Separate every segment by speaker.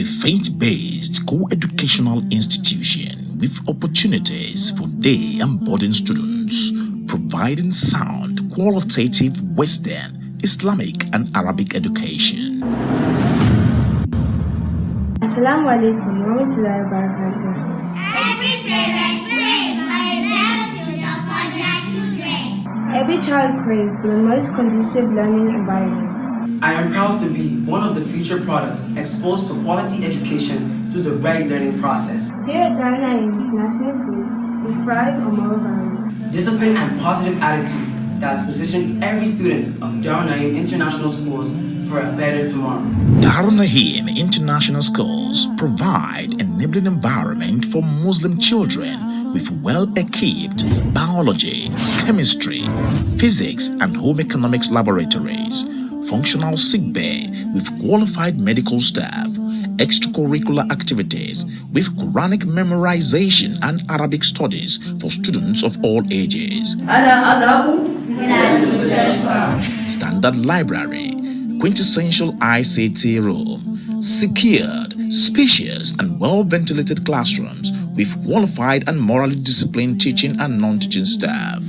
Speaker 1: A faith-based co-educational institution with opportunities for day and boarding students, providing sound, qualitative Western, Islamic and Arabic education.
Speaker 2: Assalamu alaikum wa rahmatullahi wa barakatuh.
Speaker 3: Every parent pray for a better future for their children.
Speaker 2: Every child craves for the most conducive learning environment.
Speaker 4: I am proud to be one of the future products exposed to quality education through the right learning process.
Speaker 2: Here at Darul Naim International Schools, we thrive on moral values.
Speaker 4: Discipline and positive attitude that has positioned every student of Darul Naim International Schools for a better tomorrow.
Speaker 1: Darul Naim International Schools provide enabling environment for Muslim children with well-equipped biology, chemistry, physics and home economics laboratories, functional sick bay with qualified medical staff, extracurricular activities with Quranic memorization and Arabic studies for students of all ages.
Speaker 5: أنا أذهب
Speaker 1: Standard library, quintessential ICT room, secured, spacious, and well ventilated classrooms with qualified and morally disciplined teaching and non teaching staff,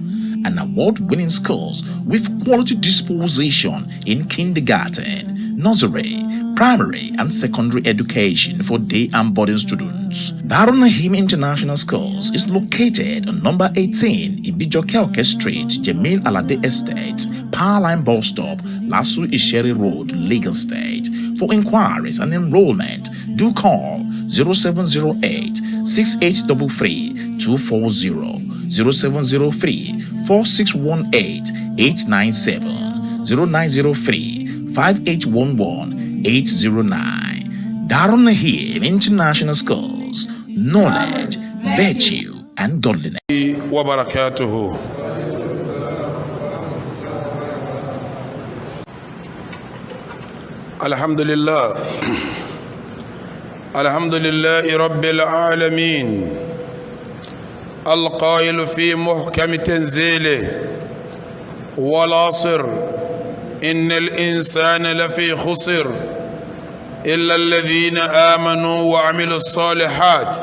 Speaker 1: and award winning schools with quality disposition in kindergarten, nursery, primary, and secondary education for day and boarding students. Darul Naim International Schools is located on number 18 Ibijoke Oke Street, Jamil Alade Estate, Powerline Bus Stop, Lasu Isheri Road, Lagos State. For inquiries and enrollment, do call 0708 6833 240, 0703 4618 897, 0903 5811 809. Darul Naim International Schools. Knowledge, virtue, and godliness.
Speaker 6: وبركاته. الحمد لله، الحمد لله رب العالمين، القائل في محكم تنزيله: والعصر، إن الإنسان لفي خسر، إلا الذين آمنوا وعملوا الصالحات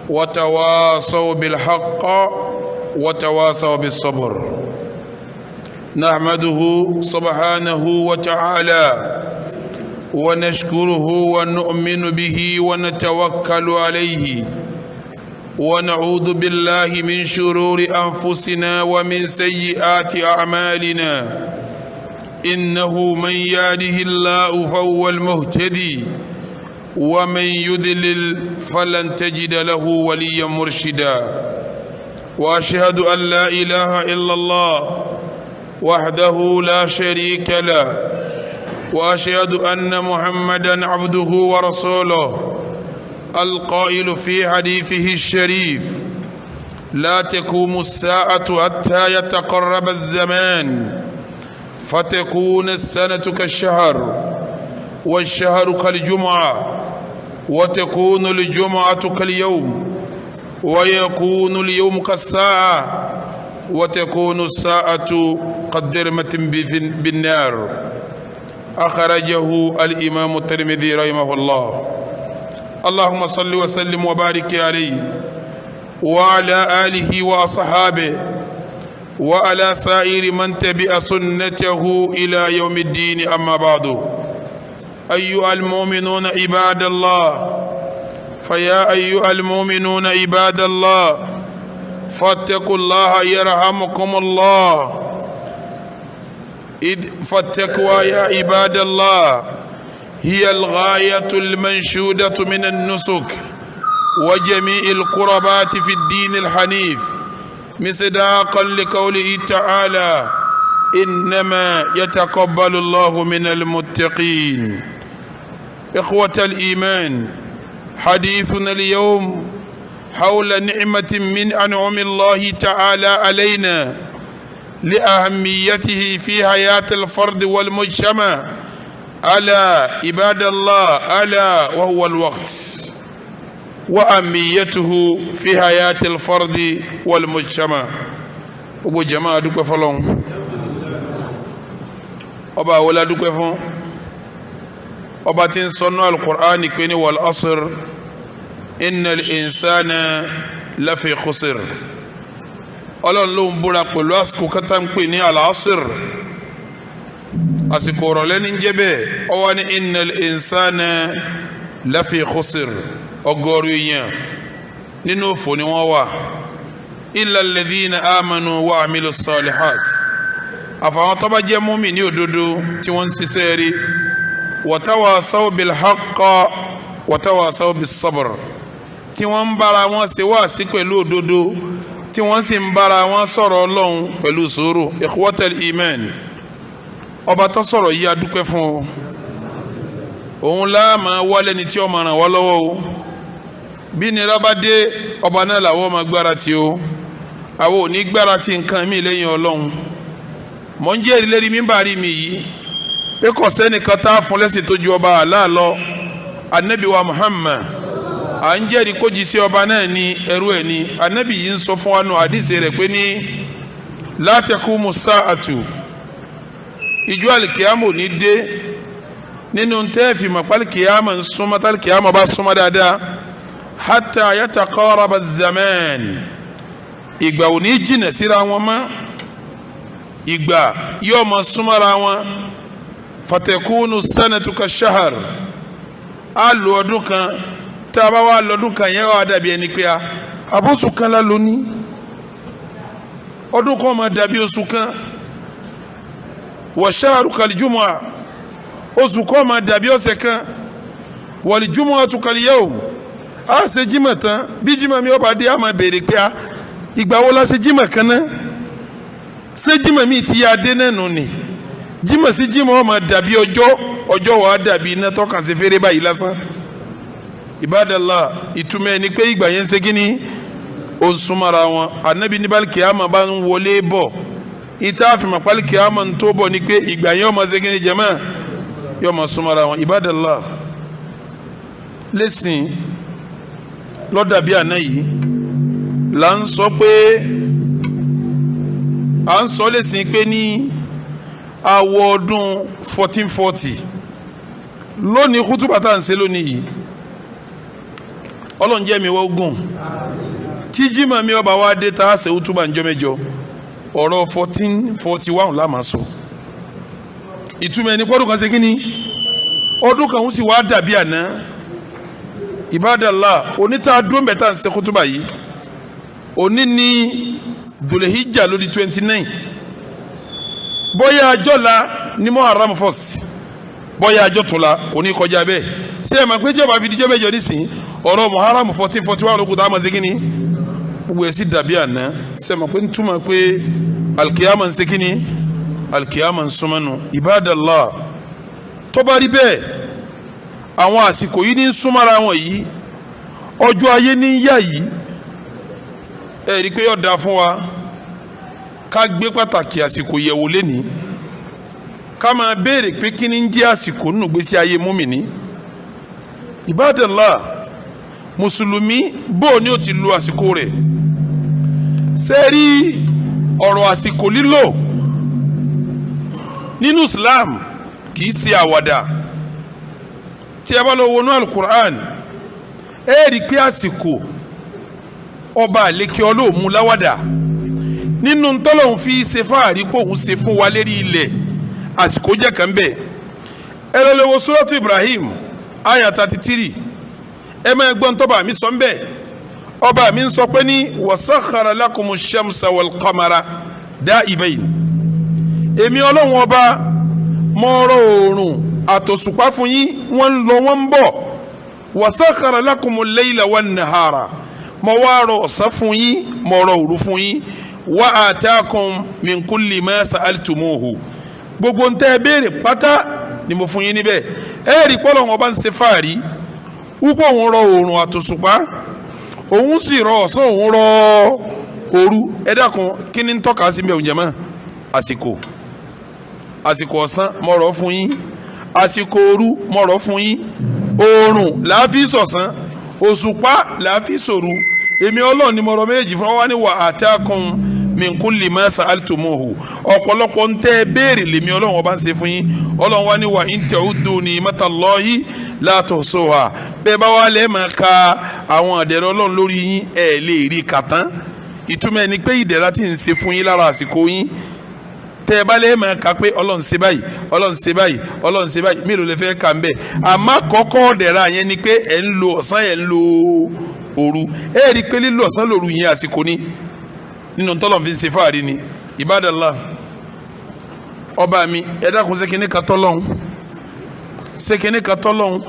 Speaker 6: وتواصوا بالحق وتواصوا بالصبر. نحمده سبحانه وتعالى ونشكره ونؤمن به ونتوكل عليه، ونعوذ بالله من شرور أنفسنا ومن سيئات أعمالنا. إنه من يهده الله فهو المهتدي، ومن يضلل فلن تجد له وليا مرشدا. واشهد ان لا اله الا الله وحده لا شريك له، واشهد ان محمدا عبده ورسوله، القائل في حديثه الشريف: لا تقوم الساعه حتى يتقرب الزمان، فتكون السنه كالشهر، والشهر كالجمعه، وتكون الجمعة كاليوم، ويكون اليوم كالساعة، وتكون الساعة قدرمة بالنار. أخرجه الإمام الترمذي رحمه الله. اللهم صل وسلم وبارك عليه وعلى آله وأصحابه وعلى سائر من تبع سنته إلى يوم الدين. أما بعد، أيها المؤمنون عباد الله، فيا أيها المؤمنون عباد الله، فاتقوا الله يرحمكم الله. إذ فالتقوى يا عباد الله هي الغاية المنشودة من النسك وجميع القربات في الدين الحنيف، مصداقا لقوله تعالى: إنما يتقبل الله من المتقين. إخوة الإيمان، حديثنا اليوم حول نعمة من أنعم الله تعالى علينا لأهميته في حياة الفرد والمجتمع، ألا عباد الله، ألا وهو الوقت وأهميته في حياة الفرد والمجتمع. Gbogbo jama, dúpẹ́ fọ́lọ́run. Ọba wo la dúpẹ́ fún? Ọba tí ń sọnú alukur'ani pé ní wal asr innal insana lafi khusr. Ọlọ́run ló ń búra pẹ̀lú àsìkò kátà ń pè ní al-asr, àsìkò ọ̀rọ̀lẹ́ ní jẹ́ bẹ́ẹ̀. Ó wá ní innal insana lafi khusr, ọgọ́rùn èèyàn nínú òfò ni wọ́n wà, illa alladhina amanu wa amilu salihat, àfàwọn tó bá jẹ́ mùmínì ní òdodo tí wọ́n ń ṣiṣẹ́ rí, watawasaw bil haqq watawasaw bis sabr, tí wọ́n ń bára wọn ṣe wáàsí pẹ̀lú òdodo, tí wọ́n sì ń bára wọn sọ̀rọ̀ Ọlọ́run pẹ̀lú sùúrù. Ikhwatal iman, ọba tó sọ̀rọ̀ yìí a dúpẹ́ fún o. Òun láàmà wálé ni tí ó máa ràn wá lọ́wọ́ o. Bí nira bá dé, ọba náà làwọn máa gbára tì o. Àwọn ò ní gbára tì nǹkan mi lẹ́yìn Ọlọ́run. Mọ̀ ń jẹ́rìí lérí mímbàrí mi yìí pé kò sẹ́nìkan tá a fún lẹ́sìn tó ju ọba Allah lọ, anabi wa Muhammad. À ń jẹ́rìí kó jí sí ọba náà ní ẹrú ẹ̀ ní. Anabi yìí ń sọ fún wa nù àdìsí rẹ̀ pé ní la taqumu sa'atu, ìjọ àlìkìyàmù ní dé. Nínú tẹ́ẹ̀fì mọ̀pálìkìyàmù ń súnmọ́, tálìkìyàmù bá súnmọ́ dáadáa, hatta yataqaraba zaman, ìgbà ò ní jìnà síra wọn mọ́, ìgbà yóò máa súnmọ́ra wọn. Fatakunu sanatu ka shahar, á lo ọdún kan, tá a bá wà lọ́dún kan yẹn wà dàbí ẹni pé a àbọ̀sùn kan la lóní, ọdún kan máa dàbí oṣù kan. Wa shahru kal jumu'a, oṣù kan máa dàbí ọ̀sẹ̀ kan. Wal jumu'atu kal yawm, a ṣe jímọ̀ tán, bí jímọ̀ mi ọba dé a máa béèrè pé a ìgbà wo la ṣe jímọ̀ kan náà? Ṣé jímọ̀ mi ti yá dé náà nù ni? Jímọ̀ sí jímọ̀ ó máa dàbí ọjọ́, ọjọ́ wa dàbí iná tọ́ka sí fèrè báyìí lásán. Ibadallah, ìtumọ̀ ẹni pé ìgbà yẹn ń ṣe kíni, ó ń súnmọ́ra wọn. Anabi ní bali kìámà bá ń wọlé bọ̀, ìta àfihàn pali kìámà ń tó bọ̀ ni pé ìgbà yẹn ó máa ṣe kíni jẹ́mọ́, yóò máa súnmọ́ra wọn. Ibadallah, lẹ́sìn lọ́dàbí àná yìí là ń sọ pé à ń sọ lẹ́sìn pé ní àwọ̀ ọdún 1440 lónìí, kútùbà tá à ń ṣe lónìí yìí, Ọlọ́run jẹ́ mi wọ́gùn tí jimá mi ọba wa dé tá a ṣe kútùbà ńjọ́ mẹ́jọ, ọ̀rọ̀ 1441 la máa sọ. Ìtumọ̀ ẹni pọ́dún kan ṣe kí ni, ọdún kan ń sì wá dàbí àná. Ibadallah, oníta dúró mẹ́ta ń ṣe kútùbà yìí, òní ní Dhul-Hijjah lórí 29, bóyá àjọla ní Muharram 1st, bóyá àjọtúnla kò ní kọjá bẹ́ẹ̀. Ṣé ẹ máa pé tí ọba fi díjọ́ mẹ́jọ nísìnyí, ọ̀rọ̀ Muharram 1441 lókun tá a máa ṣe kí ni, gbogbo ẹ̀ sì dàbí àná. Ṣé ẹ máa pé ń túmọ̀ pé alikiyama ń ṣe kí ni, alikiyama ń súnmọ́nu. Ibadallah, tó bá rí bẹ́ẹ̀, àwọn àsìkò yìí ní ń súnmọ́ra wọn yìí, ọjọ́ ayé ní ń yá yìí, ẹ rí i pé yóò dáa fún wa ká gbé pàtàkì àsìkò yẹ̀wò lénìí, ká máa béèrè pé kí ni ń jẹ́ àsìkò nínú ìgbésí ayé múmìnì. Ibadallah, mùsùlùmí bó ni ó ti lu àsìkò rẹ̀? Ṣé rí ọ̀rọ̀ àsìkò lílò nínú Islam kì í ṣe àwàdà. Tí a bá lọ wọnú Al-Qur'an, ẹ rí i pé àsìkò ọba àlékè ọlọ́ọ̀mú láwàdà. Nínú ntọ́lọ́hún fi ṣe fáàrí kó òun ṣe fún wa lérí ilẹ̀, àsìkò jẹ́ kan bẹ́ẹ̀. Ẹ lọ lè wo Suratu Ibrahim aya 33, ẹ máa gbọ́n tọ́ba mi sọ ń bẹ́ẹ̀. Ọba mi ń sọ pé ní wasakhara lakumu shamsa wal qamara da'ibayn, èmi Ọlọ́run ọba mo rọ̀ oòrùn àtòṣùpá fún yín, wọ́n ń lọ wọ́n ń bọ̀. Wasakhara lakumu layla wan nahara, mo wá rọ̀ ọ̀sán fún yín, mo rọ̀ òru fún yín. Wa atakum min kulli ma sa'altumuhu, gbogbo ń tẹ́ ẹ béèrè pátá ni mo fún yín níbẹ̀. Ẹ rí pọ́lọ́ wọn bá ń ṣe fáàrí wúpọ̀, òun rọ̀ oòrùn àtòṣùpá, òun sì rọ̀ ọ̀sán, òun rọ̀ òru. Ẹ dákun, kí ni ń tọ́ka sí mi òun jẹ̀mọ́? Àsìkò, àsìkò ọ̀sán mo rọ̀ fún yín, àsìkò òru mo rọ̀ fún yín. Oòrùn làá fi sọ̀sán, òṣùpá làá fi sòru, èmi Ọlọ́run ni mo rọ̀ méjì fún wa ní wa atakum min kulli ma sa'altumuhu. Ọ̀pọ̀lọpọ̀ ń tẹ́ béèrè lèmi Ọlọ́run ọba ń ṣe fún yín. Ọlọ́run wa ní wa in ta'uddu ni'matallahi la tuhsuha. Bẹ́ẹ̀ bá wà lẹ́ẹ̀ máa ka àwọn ìdẹ̀ra Ọlọ́run lórí yín, ẹ̀ lè rí kà tán. Ìtumọ̀ ẹni pé ìdẹ̀ra tí ń ṣe fún yín lára àsìkò yín, tẹ́ ẹ bá lẹ́ẹ̀ máa ka pé Ọlọ́run ṣe báyìí, Ọlọ́run ṣe báyìí, Ọlọ́run ṣe báyìí, mélòó lè fẹ́ kà ń bẹ̀. Àmọ́ kọ́kọ́ ìdẹ̀ra yẹn ni pé ẹ̀ ń lo ọ̀sán, ẹ̀ ń lo òru. Ẹ̀ rí i pé lílo ọ̀sán lòru yẹn àsìkò ni, nínú tọ́lọ̀ fi ń ṣe fáàrí ni. Ibadallah, ọba mi, ẹ dákun, ṣé kinní kan tọ́lọ́hún, ṣé kinní kan tọ́lọ́hún?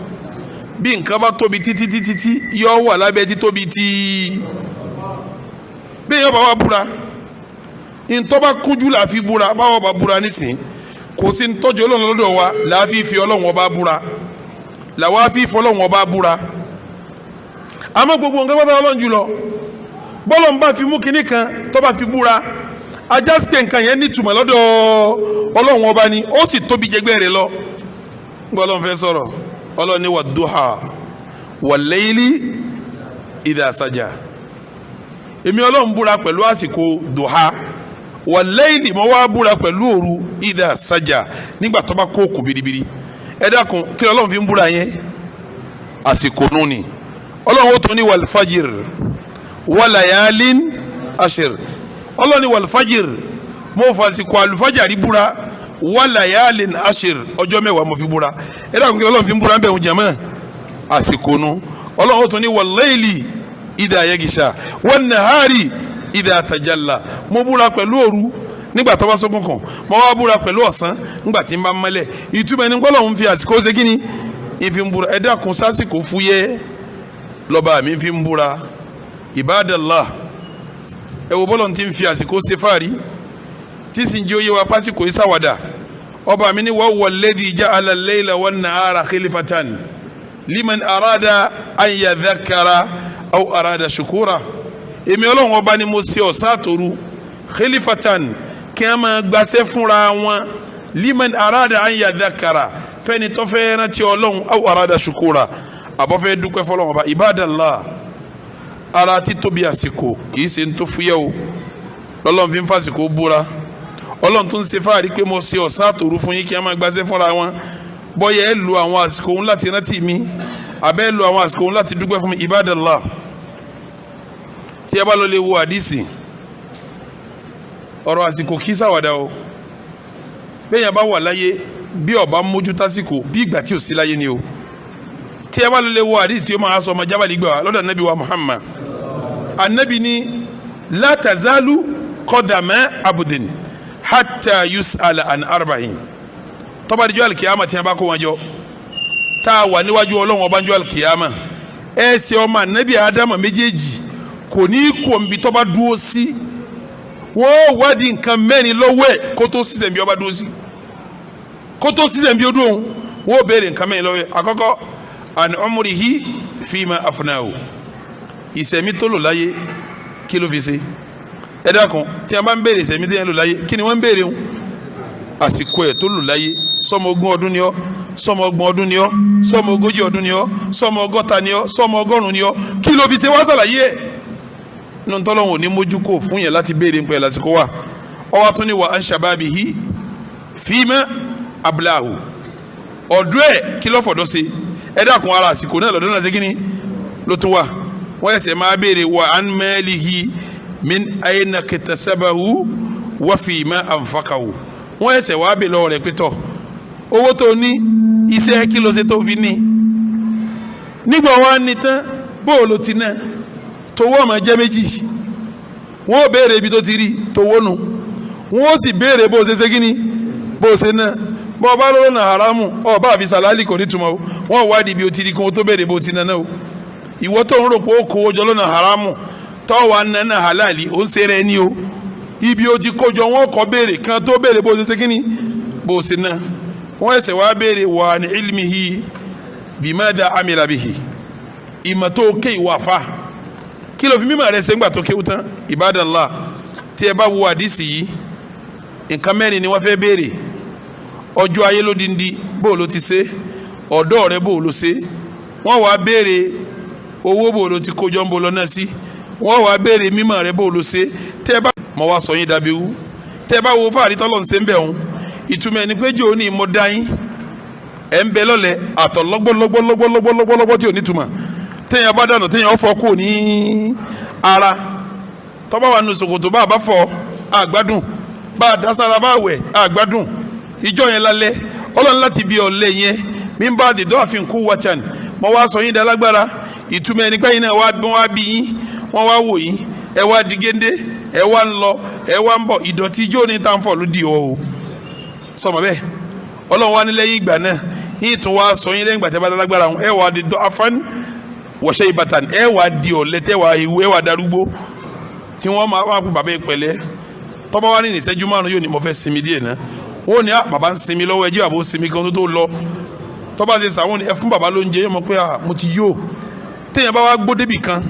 Speaker 6: Bí nǹkan bá tóbi títí títí tí yọ wà lábẹ́ títóbi tí bí yọ bá wà búra, ntọ́ bá kúnjú là fi búra. Báwọ̀ bá búra nísìn, kò sí ntọ́jú Ọlọ́run lọ́dọ̀ wa là fi fi Ọlọ́run ọba búra, làwa fi fọlọ́run ọba búra. Àmọ́ gbogbo nǹkan bá Ọlọ́run jùlọ, bọ́lọ̀ ń bá fi mú kinní kan tó bá fi búra, ajá sí pé nǹkan yẹn nítumọ̀ lọ́dọ̀ Ọlọ́run ọba ni, ó sì tóbi jẹgbẹ́ rẹ̀ lọ. Nígbà Ọlọ́run fẹ́ sọ̀rọ̀, Ọlọ́run ní wàdúhà wal-layli idha saja. Èmi Ọlọ́run búra pẹ̀lú àsìkò dùhà, wal-layli, mo wá búra pẹ̀lú òru, idha saja, nígbà tó bá kó òkun biribiri. Ẹ dákun, kí Ọlọ́run fi ń búra yẹn? Àsìkò nù ni. Ọlọ́run ó tún ní wal-fajr walayalin ashir. Ọlọ́ni wàlfàjìr, mo fàsìkò àlùfàjàrí búra, walayalin ashir, ọjọ́ mẹ́wàá mo fi búra. Ẹ dákun, kí Ọlọ́run fi ń búra ń bẹ̀ ń jẹ̀mọ́? Àsìkò nu. Ọlọ́run tún ní wal-layli idha yagisha wan-nahari idha tajalla. Mo búra pẹ̀lú òru nígbà tó bá ṣókùnkùn, mo wá búra pẹ̀lú ọ̀sán nígbà tí ń bá mọ́lẹ̀. Ìtumọ̀ ẹni kọ́lọ́run fi àsìkò ṣe kí ni ìfi ń búra. Ẹ dákun, sásìkò fúyẹ́ lọ́ba mi fi ń búra? Ibadallah, ẹ wo bọ́lọ̀ tí ń fi àsìkò ṣe fáàrí, tí sì ń jẹ́ oyé wa pásìkò ìsáwàdà. Ọba mi ní wa huwa alladhi ja'ala al-layla wan-nahara khilfatan liman arada an yadhakkara aw arada shukura. Èmi Ọlọ́run ọba ni mo ṣe ọ̀sán àtòru khilfatan, kí wọ́n máa gbaṣẹ́ fúnra wọn, liman arada an yadhakkara, fẹ́ni tó fẹ́ rántí Ọlọ́run, aw arada shukura, àbọ̀fẹ́ dúpẹ́ fọlọ́run ọba. Ibadallah, ara títóbi àsìkò kì í ṣe ń tó fúyẹ́ o. Lọ́lọ́run fi ń fàsìkò búra. Ọlọ́run tó ń ṣe fáàrí pé mo ṣe ọ̀sán àtòru fún yín kí a máa gbaṣẹ́ fúnra wọn, bọ́yá ẹ lo àwọn àsìkò òun láti rántí mi, àbẹ́ ẹ lo àwọn àsìkò òun láti dúpẹ́ fún mi. Ibadallah, tí ẹ bá lọ lè wo àdìsí, ọ̀rọ̀ àsìkò kì í ṣàwàdà o. Bẹ́ẹ̀ yẹn bá wà láyé, bí ó bá mójú tásìkò, bí ìgbà tí ò sí láyé ni o. Tí ẹ bá lọ lè wo àdìsí tí ó máa sọ ọmọ jábàlì gbà wá lọ́dọ̀ anabi wa Muhammad, anabi ni la tazalu qadama abudin hatta yus'ala an arba'in. Tó bá dijọ́ alikiyama, tí a bá kó wọn jọ, tá a wà níwájú Ọlọ́run ọba njọ́ alikiyama, ẹsẹ̀ ọmọ anabi Adama méjèèjì kò ní kó nbí tó bá dúró sí. Wọ́n wádìí nǹkan mẹ́rin lọ́wọ́ ẹ̀ kó tó sísẹ̀ nbí ọba dúró sí, kó tó sísẹ̀ nbí ó dúró. Wọ́n béèrè nǹkan mẹ́rin lọ́wọ́ ẹ̀. Àkọ́kọ́, an umrihi fima afnahu, ìsẹ̀mí tó lò láyé, kí ló fi ṣe? Ẹ dákun, tí a bá ń béèrè ìsẹ̀mí tó yẹn lò láyé, kí ni wọ́n ń béèrè ń? Àsìkò ẹ̀ tó lò láyé. Sọmọ 20 ọdún ni ọ́, sọmọ 30 ọdún ni ọ́, sọmọ 40 ọdún ni ọ́, sọmọ 60 ni ọ́, sọmọ 100 ni ọ́, kí ló fi ṣe? Wá sàlàyé ẹ̀. Nínú tọ́lọ́hún ò ní mójú kó fún yẹn láti béèrè nípa ẹ̀ lásìkò wa. Ọwọ́ tún ní wa an shababihi fima ablahu, ọ̀dọ́ ẹ̀, kí ló fọ̀dọ́ ṣe? Ẹ dákun, ara àsìkò náà lọ́dọ́ náà ṣe kí ni ló tún wà. Wọ́n ẹsẹ̀ máa béèrè wa an malihi min ayna kitasabahu wa fima anfaqahu. Wọ́n ẹsẹ̀ wàá bè lọ́wọ́ rẹ̀ pé tọ̀, owó tó ní, iṣẹ́ kí ló ṣe tó fi ní? Nígbà wọn ní tán, bóò ló ti ná towó? Ọmọ jẹ́ méjì. Wọ́n ó béèrè ibi tó ti rí towó nu, wọ́n ó sì béèrè bó ṣe ṣe kí ni, bó ṣe ná. Bọ́ ọba lọ́wọ́ náà haramu, ọba àfi sàlálì, kò ní túmọ̀ o. Wọ́n wádìí ibi o ti rí kí wọ́n tó béèrè bó ti ná náà o. Ìwọ tó ń rò pé ó kówó jọ lọ́nà haramu, tọ́wọ́ nánà halali, ó ń ṣe rẹ ní o. Ibi o ti kójọ, wọn kọ́ béèrè kan tó béèrè bó ṣe ṣe kíni, bó ṣe ná. Wọ́n ẹsẹ̀ wá béèrè wà ní ilmihi bimada amila bihi, ìmọ̀ tó ké, ìwà fa, kí ló fi mímọ̀ rẹ ṣe ńgbà tó kéwú tán? Ibadallah, tí ẹ bá wo àdìsí yìí, nǹkan mẹ́rin ni wọ́n fẹ́ béèrè. Ọjọ́ ayé lódindi, bó ló ti ṣe? Ọ̀dọ́ rẹ, bó ló ṣe? Wọ́n wá béèrè owó, bó ló ti kójọ, ń bo lọ náà sí. Wọ́n wá béèrè mímọ̀ rẹ, bó ló ṣe? Tẹ́ ẹ bá Mo wá sọ yín dàbí wú. Tẹ́ bá wo fáàrí tọ́lọ̀ ń ṣe ń bẹ̀ wọn, ìtumọ̀ ẹni pé jò ní mo dá yín, ẹ̀ ń bẹ lọ́lẹ̀ àtọ̀ lọ́gbọ́lọ́gbọ́lọ́gbọ́lọ́gbọ́ tí ò ní túmọ̀. Téèyàn bá dànù, téèyàn fọ́ kò ní ara. Tọ́ba wà nù ṣòkòtò, bá a bá fọ́ àgbádùn, bá a dására, bá a wẹ̀ àgbádùn. Ìjọ yẹn lálẹ́ ọlọ́run láti bí ọ̀lẹ́ yẹn mi ń bá àdìdọ́ àfihàn kú wàtàn. Mo wá sọ yín dalágbára. Ìtumọ̀ ẹni pé yín náà wọ́n wá bí yín, wọ́n wá wò yín, ẹ wá di géńdé, ẹ wá ń lọ, ẹ wá ń bọ̀. Ìdọ̀tí ijó ní tá à ń fọ̀ ló di ọ o. Sọmọ bẹ́ẹ̀, ọlọ́run wá ní lẹ́yìn ìgbà náà yín tún wá sọ yín lẹ́yìn ìgbà tẹ́ bá dalágbára wọn, ẹ wá di dọ́ afán wọ̀ṣẹ́ ìbàtàn, ẹ wá di ọ̀lẹ, tẹ́ wá ewu, ẹ wá darúgbó tí wọ́n máa wá kó bàbá ìpẹ̀lẹ́. Tọ́ba wá ní ìṣẹ́jú 5 yóò ní mo fẹ́ sinmi díẹ̀ náà. Wọ́n ní bàbá ń sinmi lọ́wọ́, ẹjẹ́ bàbá ó sinmi kan tó lọ. Tọ́ba ṣe sàwọn ẹ fún bàbá lóúnjẹ, yóò mọ̀ pé mo ti yó. Téèyàn bá wá gbó débì kan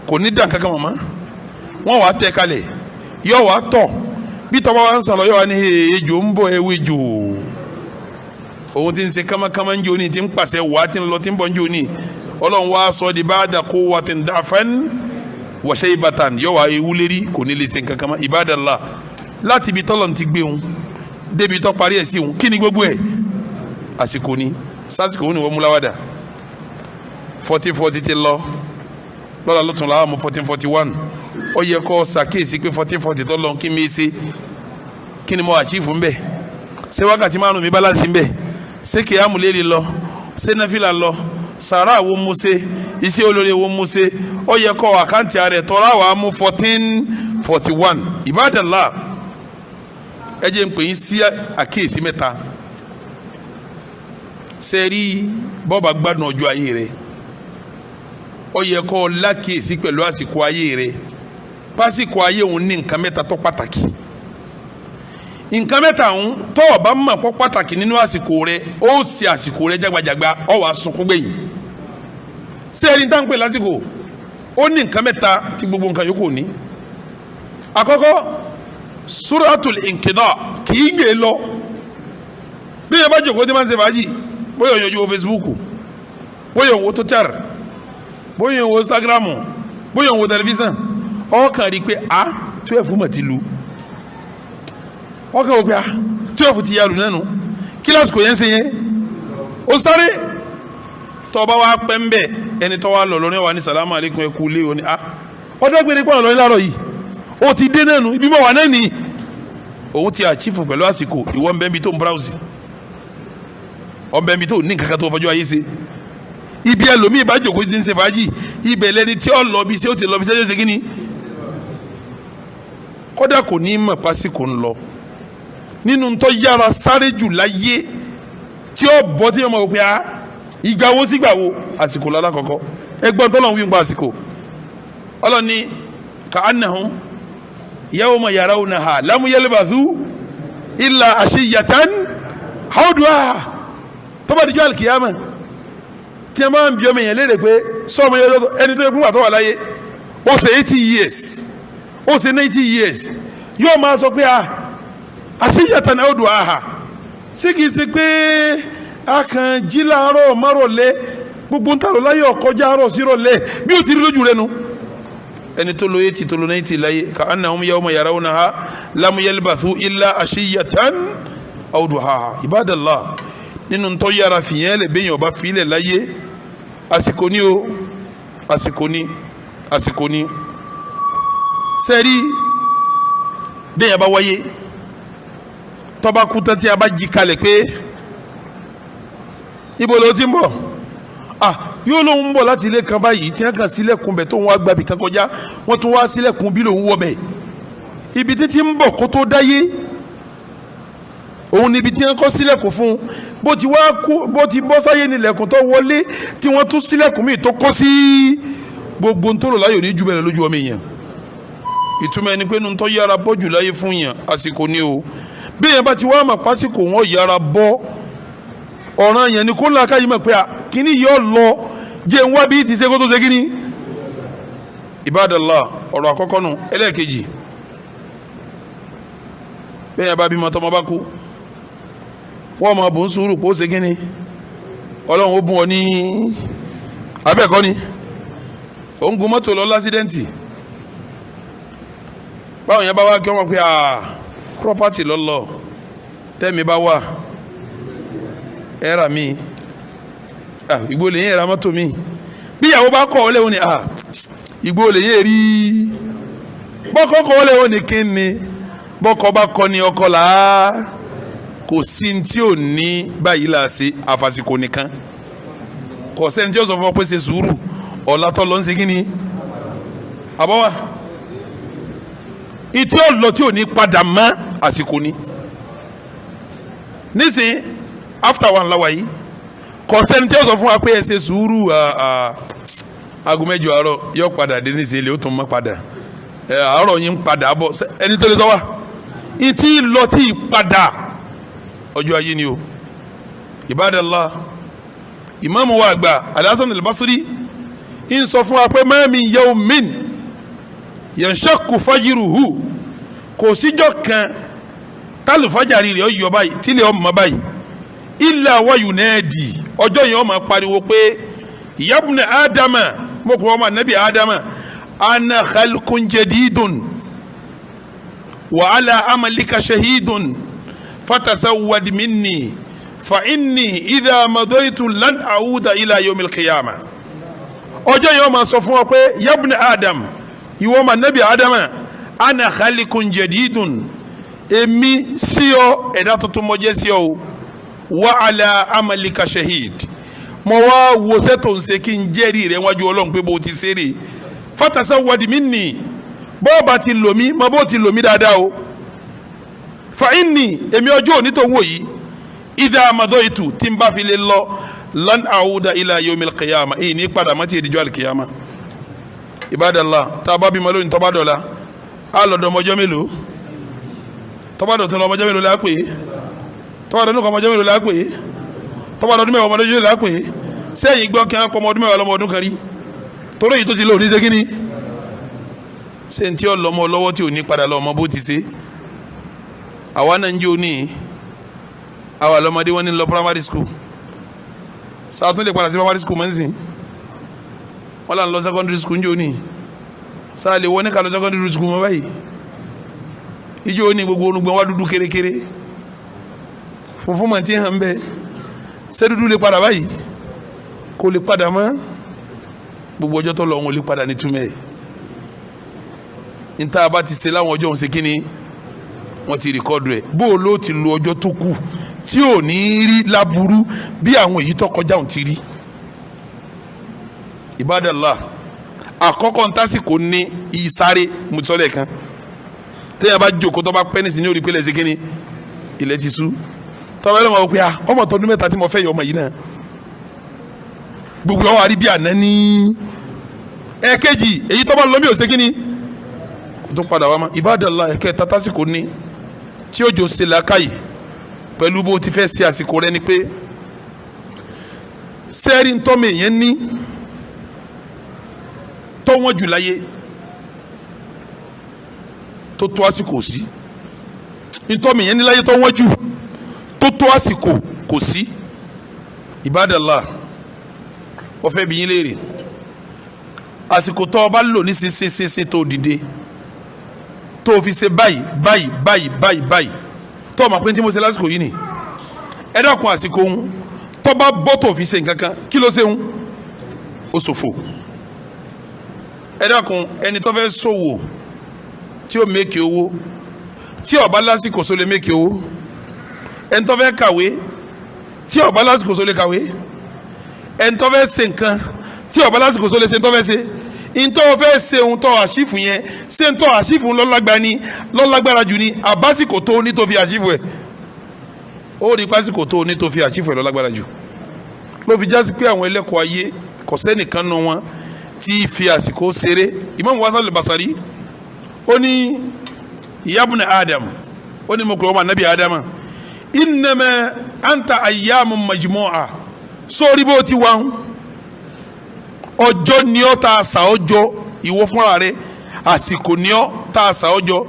Speaker 6: kò ní dàn kankan mọ̀mọ́, wọ́n wàá tẹ̀ kalẹ̀, yóò wàá tọ̀. Bí tọ́ba wá ń sàn lọ, yóò wá ní ejò ń bọ̀, ẹwé jò. Òun ti ń ṣe kámákámá ń jò ní, ti ń pàṣẹ wàá, ti ń lọ, ti ń bọ̀ ń jò ní. Ọlọ́run wá sọ di ba'da quwwatin da'fan wa shaybatan, yóò wá ewu lérí, kò ní lè ṣe nǹkan kan mọ́. Ibadallah, láti ibi tọ́lọ̀ ti gbé òun débi tó parí ẹ̀ sí òun, kí ni gbogbo ẹ̀? Àsìkò ni. Sásìkò òun ni wọ́n mú láwàdà. 1440 ti lọ lọ́la, lọ́tún làwọn mú 1441. Ó yẹ kó ṣàkíyèsí pé 1440 tó lọ, kí mi ṣe, kí ni mo achieve ń bẹ̀? Ṣé wákàtí 5 mi balance ń bẹ̀? Ṣé kìámù lérí lọ? Ṣé náfìlà lọ? Sàrà wo mo ṣe? Iṣẹ́ olóore wo mo ṣe? Ó yẹ kó àkáǹtì rẹ̀ tọ́ra wàá mú 1441. Ibadallah, ẹ jẹ́ n pè yín sí àkíyèsí mẹ́ta. Ṣe rí bọ́ọ̀bà gbádùn ọjọ́ ayé rẹ̀, ó yẹ kó lákìyèsí pẹ̀lú àsìkò ayé rẹ̀. Pásìkò ayé òun ní nǹkan mẹ́ta tó pàtàkì. Nǹkan mẹ́ta òun tó o bá mọ̀ pọ̀ pàtàkì nínú àsìkò rẹ̀, ó ṣe àsìkò rẹ̀ jágbajàgba, ó wàá sunkún gbẹ̀yìn. Ṣé ẹni tá ń pè lásìkò ó ní nǹkan mẹ́ta tí gbogbo nǹkan yòókù ní? Àkọ́kọ́, suratul inkida, kì í gbé lọ. Bí yẹn bá jòkó tí máa ń ṣe fàájì, bóyá òun yọjú wo Facebook, bóyá òun wo Twitter, bóyá òun wo Instagram, bóyá òun wo tẹlifíṣàn, ọkàn rí i pé a 12 mọ̀ ti lu. Ọkàn wò pé a 12 ti yà lù nánu. Kíláàsì kò yẹn ń ṣe yẹn, ó sáré. Tọba wa pẹ́ ń bẹ̀, ẹni tọ́ wa lọ lọ́rẹ́ wa ní salamu aleykum, ẹ kú lé o ní a ọdọ́ gbére pọ̀ lọ́rẹ́ láàárọ̀ yìí, ó ti dé nánu, ibi mọ̀ wà náà nìyí. Òun ti àchífù pẹ̀lú àsìkò. Ìwọ ń bẹ́ mi tó ń browse, ọ̀ ń bẹ́ mi tó ní nǹkan kan tó fọjú ayé ṣe. Ibi ẹlòmíì bá jòkó ti ń ṣe fàájì, ibẹ̀ lẹni tí ó lọ bí ṣé ó ti lọ bí ṣé ó ṣe kí ni, kódà kò ní mọ̀ pásíkò ń lọ. Nínú tó yára sáré jù láyé tí ó bọ́ tí ó mọ̀ pé a ìgbà wo sígbà wo, àsìkò lọ́la kọ̀kọ́. Ẹgbọ́n tó lọ́n wí ń pa àsìkò. Ọlọ́ni ka annahum yawma yarawnaha lam yalbathu illa ashiyatan aw duhaha. Tó bá dijọ́ alikiyama, tí a máa ń bí ọmọ yẹn léèrè pé sọ́ọ̀mù yẹn ẹni tó yẹ kó wà tó wà láyé, ó ṣe 80 years, ó ṣe 90 years, yóò máa sọ pé a ashiyatan aw duhaha. Ṣé kìí ṣe pé a kàn jí láàárọ̀ márọ̀lẹ́, gbogbo ń tàrọ̀ láyé ọ̀kọjá àárọ̀ sí rọ̀lẹ́, bí ó ti rí lójú rẹ nu? Ẹni tó lo 80, tó lo 90 láyé, ka annahum yawma yarawnaha lam yalbathu illa ashiyatan aw duhaha. Ibadallah, nínú tó yára fìyẹn lè bẹ́yìn ọba filẹ̀ láyé, àsìkò ní o, àsìkò ní, àsìkò ní. Sẹ́rí bẹ́yìn bá wáyé, tọ́ba kú tán, tí a bá jí kalẹ̀ pé ibo ló ti ń bọ̀, ah, yóò lóun ń bọ̀ láti ilé kan báyìí tí wọ́n kàn sílẹ̀kùn bẹ̀ tó ń wá gbàbí kan kọjá, wọ́n tún wá sílẹ̀kùn bí lòun wọ̀ bẹ̀. Ibi títí ń bọ̀ kó tó dáyé, òun níbi tí wọ́n kọ́ sílẹ̀kùn fún un. Bó ti wá kú, bó ti bọ́ sáyé nílẹ̀kùn tó wọlé, tí wọ́n tún sílẹ̀kùn míì tó kọ́ sí. Gbogbo ń tó lò láyò ní jù bẹ́ẹ̀ lójú ọmọ èèyàn. Ìtumọ̀ ẹni pé nu tó yára bọ́ jù láyé fún yàn, àsìkò ni o. Bí èèyàn bá ti wá mà pásìkò wọn yára bọ́, ọ̀ràn yẹn ni kó làákà yìí mọ̀ pé kíní yóò lọ, jẹ́ ń wá bí ti ṣe kó tó ṣe kíní. Ibadallah, ọ̀rọ̀ àkọ́kọ́ nù. Ẹlẹ́ẹ̀kejì, bẹ́ẹ̀ yẹn bá bímọ, tọmọ bá kú, wọ́n máa bò ń sùúrù kó ṣe kíní, ọlọ́run ó bùn ọ ní abẹ́ẹ̀kọ́ ni. Òun gun mọ́tò lọ lásídẹ́ǹtì, Báwọn yẹn bá wá kí wọ́n pé property lọ́lọ́ tẹ́mi bá wà ẹ̀rà mi ìgbó lè yẹn ẹ̀rà mọ́tò mi. Bí ìyàwó bá kọ́ ọ lẹ́wọ̀n ni ìgbó lè yẹn rí. Bọ́kọ́ kọ́ ọ lẹ́wọ̀n ni kí ni bọ́kọ́ bá kọ́ ni ọkọ là á. Kò sí ní tí ò ní báyìí là á ṣe àfàsìkò nìkan. Kò sẹ́ni tí ó sọ fún ọ pé ṣe sùúrù ọ̀la tó lọ ń ṣe kí ni àbọ̀wá ìtí ò lọ tí ò ní padà mọ́ àsìkò ni. Nísìnyí after one la wà yìí, kò sẹ́ni tí ó sọ fún wa pé ẹ ṣe sùúrù aago 8 àárọ̀ yóò padà dé nísìnyí lè ó tún mọ́ padà àárọ̀ yín ń padà bọ̀. Ẹni tó lè sọ wa ìtí lọ tí ì padà ọjọ́ ayé ni o. Ibadallah, ìmáàmù wa àgbà Al-Hasan al-Basri ń sọ fún wa pé ma min yawmin yanshaqqu fajruhu, kò síjọ́ kan tálùfájàrí rẹ̀ yọ báyìí tílẹ̀ ọmọ báyìí illa wa yunadi, ọjọ́ yẹn ó máa pariwo pé yabna Ádámà, mo kò ọmọ anabi Ádámà, ana khalqun jadidun wa ala amalika shahidun fatasawwad minni fa inni idha madaitu lan auda ila yawmil qiyamah. Ọjọ́ yẹn ó máa sọ fún ọ pé yabna Adam, ìwọ ọmọ anabi Ádámà, ana khalikun jadidun, èmi sí ọ ẹ̀dá tuntun mo jẹ́ sí ọ o, wa ala amalika shahid, mo wá wọṣẹ́ tó ń ṣe kí n jẹ́rìí rẹ̀ wájú Ọlọ́run pé bó ti ṣe rè. Fatasawwad minni, bọ́ọ̀bà ti lò mí mọ bó ti lò mí dáadáa o. Fa inni, èmi ọjọ́ òní tó wò yìí, idha madaitu, tí n bá fi lè lọ, lan auda ila yawmil qiyamah, èyí ní padà mọ́ ti ìdíjọ́ alikiyama. Ibadallah, tá a bá bímọ lónìí tó bá dọ̀la á lọ́dọ̀ ọmọjọ́ mélòó? Tó bá dọ̀tún ọmọjọ́ mélòó la pè é? Tó bá dọ̀tún ọmọjọ́ mélòó la pè é? Tó bá dọ̀tún mẹ́wàá ọmọdé mélòó la pè é? Sẹ́yìn gbọ́ kí wọ́n kọ́ ọmọ ọdún mẹ́wàá lọ́mọ ọdún kan rí torí èyí tó ti lò ní sẹ́kínní ṣé n tí ó lọ́mọ lọ́wọ́ tí ò ní padà lọ́mọ bó ti ṣe. Àwa náà ń jẹ́ òní àwa lọ́mọdé wọn ní lọ primary school, sàtún lè padà sí primary school mọ́nsìn, wọ́n là ń lọ secondary school ń jẹ́ òní, sáà lè wọ́n ní ká lọ secondary school mọ́ báyìí. Ijó ní gbogbo orúngbọ̀n wá dúdú kérékéré funfun mọ̀ tí hàn bẹ́ẹ̀, ṣé dúdú lè padà báyìí? Kò lè padà mọ́. Gbogbo ọjọ́ tó lọ wọn ò lè padà ní túmẹ̀. Níta bá ti ṣe láwọn ọjọ́ òun ṣe kí ni wọ́n ti rìkọ́dù ẹ̀. Bó o ló ti lo ọjọ́ tó kù tí ò ní rí láburú bí àwọn èyí tó kọjá òun ti rí. Ibadallah, àkọ́kọ́ ntásìkò ní ìsáré mo ti sọ lẹ́ẹ̀kan. Téèyàn bá jókòó tó bá pẹ́ nísìnyí ní orí pélé ṣe kí ni ilẹ̀ ti sú. Tọ́ba ẹlẹ́wọ̀n wọ́n pe ọmọ tọdún 3 tí mo fẹ́ yọ ọmọ yìí náà gbogbo ọwọ́ àrí bí àná ní. Ẹ̀ẹ́kejì èyí tó bá lọ mí ò ṣe kí ni kò tún padà wá mọ́. Ibadallah, ẹ̀kẹta tásìkò ní tí ó jò ṣe làákàyè pẹ̀lú bó ti fẹ́ ṣe àsìkò rẹ ni pé sẹ́ẹ̀rì ntọ́mọ èèyàn ní tọ́wọ́n jù láyé tó tó àsìkò sí, ntọ́mọ èèyàn ní láyé tọ́wọ́n jù tó tó àsìkò kò sí. Ibadallah, wọ́n fẹ́ bi yín léèrè àsìkò tó o bá lò ní sísísísí tó dìde tó o fi ṣe báyìí báyìí báyìí báyìí báyìí tó o mọ̀ pé tí mo ṣe lásìkò yìí ni, ẹ dákun àsìkò ń tó bá bọ́ tó o fi ṣe nǹkan kan kí ló ṣe ń ó ṣòfò. Ẹ dákun ẹni tó fẹ́ ṣòwò tí ó mẹ́kì owó tí ó bá lásìkò só lè mẹ́kì owó, ẹni tó fẹ́ kàwé tí ó bá lásìkò só lè kàwé, ẹni tó fẹ́ ṣe nǹkan tí ó bá lásìkò só lè ṣe tó fẹ́ ṣe. Ntọ́ fẹ́ ṣe ohun tó àṣìfù yẹn, ṣé ntọ́ àṣìfù lọ́lágbá ni lọ́lágbára jù ni àbásìkò tó ní tó fi àṣìfù ẹ̀? Ó rí pásìkò tó ní tó fi àṣìfù ẹ̀ lọ́lágbára jù. Ló fi jásí pé àwọn ẹlẹ́kọ̀ọ́ ayé kò sẹ́nìkan nu wọn tí fi àsìkò ṣeré. Imam Hasan al-Basri ó ní yabna Adam, ó ní mo kọ̀ ọmọ anabi Adama, innama anta ayyamun majmu'a, sórí bó ti wà ń ọjọ́ ni ọ́ ta àṣà ọjọ́ ìwọ fúnra rẹ, àsìkò ni ọ́ ta àṣà ọjọ́,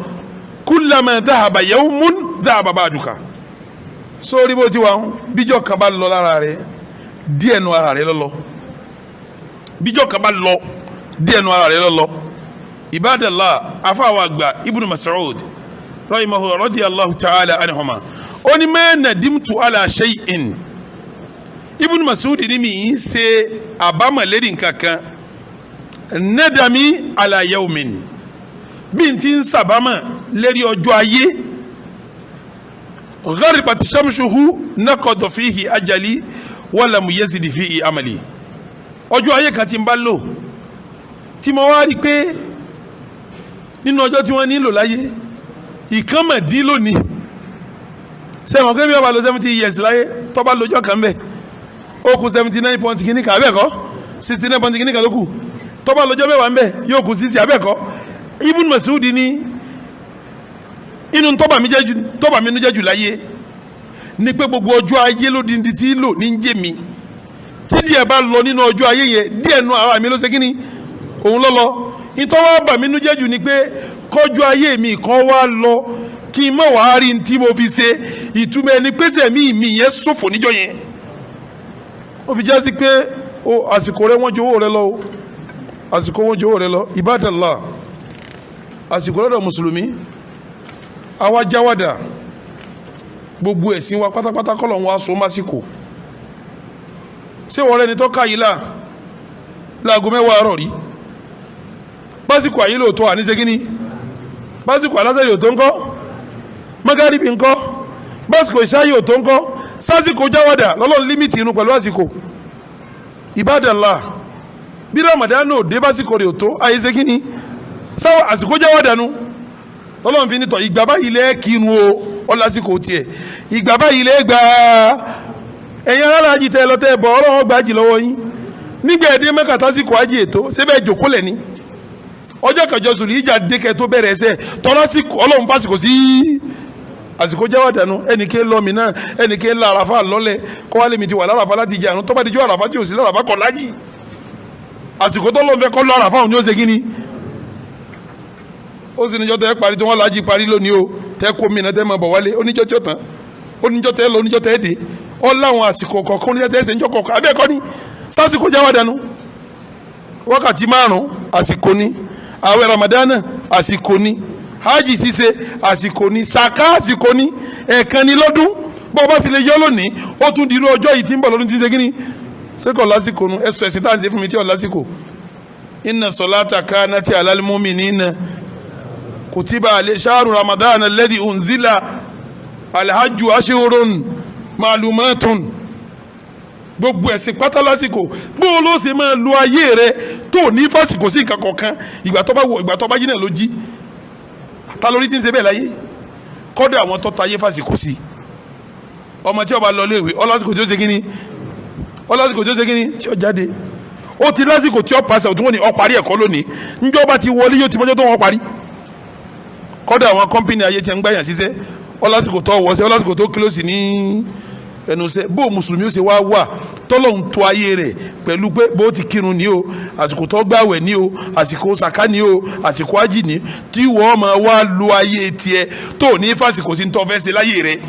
Speaker 6: kullama dhahaba yawmun dhahaba ba'duka, sórí bó ti wà ń bíjọ́ kan bá lọ lára rẹ díẹ̀ nu ara rẹ lọ́lọ́, bíjọ́ kan bá lọ díẹ̀ nu ara rẹ lọ́lọ́. Ibadallah, afáwọn àgbà Ibn Mas'ud rahimahu radiyallahu ta'ala anhuma, ó ní ma nadimtu ala shay'in. Ibn Mas'ud ní mi ń ṣe àbámọ̀ lérí nǹkan kan, nadami ala yawmin, bí n ti ń sàbámọ̀ lérí ọjọ́ ayé, gharibat shamsuhu naqada fihi ajali walam yazid fihi amali. Ọjọ́ ayé kan tí n bá lò, tí mo wá rí i pé nínú ọjọ́ tí wọ́n nílò láyé, ìkànnmọ̀dín lónìí. Sẹ́wọ̀n kébí ọba lọ 70 years láyé, tọ́ba lọ́jọ́ kan bẹ́ẹ̀, ó kù 79 point kìíní kan, abẹ́ẹ̀kọ́? 69 point kìíní kan ló kù. Tọ́ba lọ́jọ́ 10 ń bẹ̀, yóò kù 60, abẹ́ẹ̀kọ́? Ibn Mas'ud ní inú tọ́ba mi jẹ́ jù, tọ́ba mi jẹ́ jù láyé ní pé gbogbo ọjọ́ ayé lódindi tí lò ní ń jẹ́ mi, tí díẹ̀ bá lọ nínú ọjọ́ ayé yẹn, díẹ̀ nu ara mi ló ṣe kíni òun lọ lọ. Ìtọ́wọ́ bà mí nú jẹ́ jù ni pé kọjú ayé mi kan wá lọ, kí n mọ̀ wá rí n tí mo fi ṣe. Ìtumọ̀ ẹni pèsè mi mi yẹn ṣòfò níjọ́ yẹn. Ó fi jásí pé o àsìkò rẹ wọ́n ju owó rẹ lọ o, àsìkò wọ́n ju owó rẹ lọ. Ibadallah, àsìkò lọ́dọ̀ mùsùlùmí, àwa jáwádà gbogbo ẹ̀sìn wa pátápátá kọ́ lọ́n wa so másìkò. Ṣé wọ́n rẹ́ni tó ká yìí là láago 10 àárọ̀ rí? Básìkò àyè lóòótọ́ àníṣe kínní, básìkò alásẹ̀rẹ̀ òtó ńkọ́, mọ́gàríbì ńkọ́, básìkò ìṣáyè òtó ńkọ́, sásìkò jáwádà lọ́lọ́run limit irun pẹ̀lú àsìkò. Ibadallah, bí Ramadan ò dé, básìkò rẹ̀ òtó àyè kínní, sáwọ́ àsìkò jáwádà nu lọ́lọ́run fi nítọ̀. Ìgbà báyìí lẹ́ kírun o, ọ lásìkò tiẹ̀. Ìgbà báyìí lẹ́ gbà ẹ̀yin alálàájì tẹ́ lọ tẹ́ bọ̀, Ọlọ́run gbàjì lọ́wọ́ yín. Nígbà ẹ̀dẹ́ Mẹ́kà, tásìkò ájì ètò síbẹ̀ jòkó lẹ̀ ní ọjọ́ kẹjọ sùn ìjà dékẹ́ tó bẹ̀rẹ̀ ẹsẹ̀ tọ́lá sí. Ọlọ́run fásìkò sí àsìkò jáwádànù. Ẹnìké lọ́mì náà, ẹnìké ńlá àràfà lọ́lẹ̀ kọ́ wálé mi ti wà láràfà láti jẹ àrùn. Tọ́ba díjọ́ àràfà tí ò sí láràfà kọ̀ lájì, àsìkò tó lọ́n fẹ́ kọ́ lọ́ àràfà òun ni ó ṣe kí ni. Ó sì níjọ́ tẹ́ parí tí wọ́n lájì parí lónìí o, tẹ́ kó mi náà, tẹ́ máa bọ̀ wálé. Oníjọ́ tí ó tán, oníjọ́ tẹ́ lọ, oníjọ́ tẹ́ dé, ọ láwọn àsìkò kọ̀ọ̀kan, oníjọ́ tẹ́ ṣe ń jọ́ kọ̀ọ̀kan, abẹ́ẹ̀kọ́ ni? Sásìkò jáwádànù, wákàtí 5 àsìkò ni, àwẹ̀ Ramadana àsìkò ni, hajj ṣíṣe àsìkò ni, saka àsìkò ni, ẹ̀ẹ̀kan ni lọ́dún. Bọ́ ọ bá fi lè yọ lónìí, ó tún di irú ọjọ́ yìí tí ń bọ̀ lọ́dún tí ń ṣe kí ni. Ṣé lásìkò nu? Ẹ̀sọ́ ẹ̀sìn tá à ń ṣe fún mi tí ò lásìkò. Inna salata kanati alal mu'minina kutiba alẹ́ shahru Ramadan alladhi unzila alhajju ashhurun ma'lumatun. Gbogbo ẹ̀sìn pátá lásìkò. Bó o ló ṣe máa lo ayé rẹ tó ní fásìkò sí nǹkan kọ̀ọ̀kan? Ìgbà tó bá wọ, ìgbà tó bá jí náà ló jí. Ta lórí tí ń ṣe bẹ́ẹ̀ láyé? Kọ́dọ̀ àwọn tó tayé fásìkò sí. Ọmọ tí ó bá lọ léèwé, ó lásìkò tí ó ṣe kíní, ó lásìkò tí ó ṣe kíní tí ó jáde. Ó ti lásìkò tí ó pàṣẹ òtún, wọn ni ó parí ẹ̀kọ́ lónìí. Njọ́ bá ti wọlé, yóò ti mọ́jọ́ tó wọ́n parí. Kọ́dọ̀ àwọn company ayé tí ń gbàyàn ṣiṣẹ́, ó lásìkò tó wọ́ṣẹ́, ó lásìkò tó close ní ẹnu iṣẹ́. Bó mùsùlùmí ó ṣe wá wà tọ́lọ́hún tó ayé rẹ̀ pẹ̀lú pé bó ti kírun ní o, àsìkò tó gbàwẹ̀ ní o, àsìkò sàká ní o, àsìkò ájì ní, tí wọ́n máa wá lo ayé tiẹ̀ tó ní fásìkò sí tó fẹ́ ṣe láyé rẹ̀.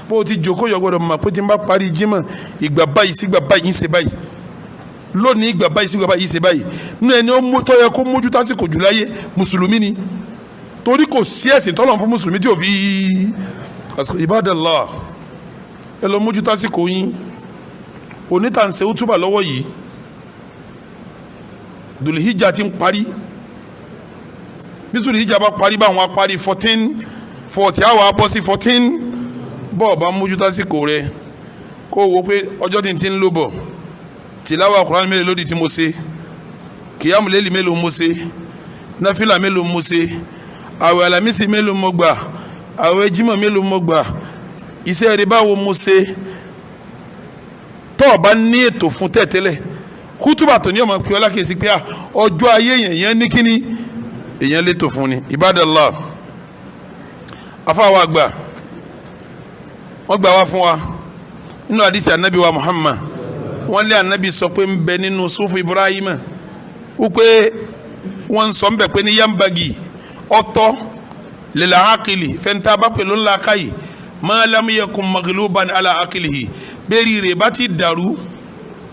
Speaker 6: Bó ti jòkó yọ, gbọ́dọ̀ mọ̀ pé tí n bá parí jímọ̀, ìgbà báyìí sígbà báyìí ń ṣe báyìí lónìí, ìgbà báyìí sígbà báyìí ń ṣe báyìí. Nínú ẹni ó tó yẹ kó mójú tásìkò jù láyé, mùsùlùmí ni, torí kò sí ẹ̀sìn tọ́lọ̀ fún mùsùlùmí tí ò fi àsìkò. Ibadallah, ẹ lọ mójú tásìkò yín. Onítànṣe útúbà lọ́wọ́ yìí, Dùlìhíjà ti ń parí. Bí Dùlìhíjà bá parí, báwọn á parí 1440, àwọn á bọ́ sí 14. Bọ́ọ̀ bá mójú tásìkò rẹ, kó o wo pé ọjọ́ tí n ti ń lò bọ̀, tìláwà Kùránì mélòó lódì tí mo ṣe, kìyàmù lélì mélòó mo ṣe, náfìlà mélòó mo ṣe, àwẹ̀ Àlàmísì mélòó mo gbà, àwẹ̀ Jímọ̀ mélòó mo gbà, iṣẹ́ rẹ báwo mo ṣe. Tọ́ ọ bá ní ètò fún tẹ̀tẹ́lẹ̀, kútùbà tó ní ọmọ pé ọlá kìí sí pé ọjọ́ ayé yẹn yẹn ní kíní èèyàn létò fún ni. Ibadallah, afáwa àgbà, wọ́n gbà wá fún wa nínú àdìsí anabi wa Muhammad. Wọ́n lé anabi sọ pé ń bẹ nínú sufu Ibrahim, wípé wọ́n ń sọ ń bẹ pé ní yambagi ọ̀tọ̀ lil aqili fẹ́ntà bá pẹ̀lú ńlá káyì, ma lam yakun maghluban ala aqlihi, bẹ́ẹ̀rì rẹ̀ bá ti dàrú,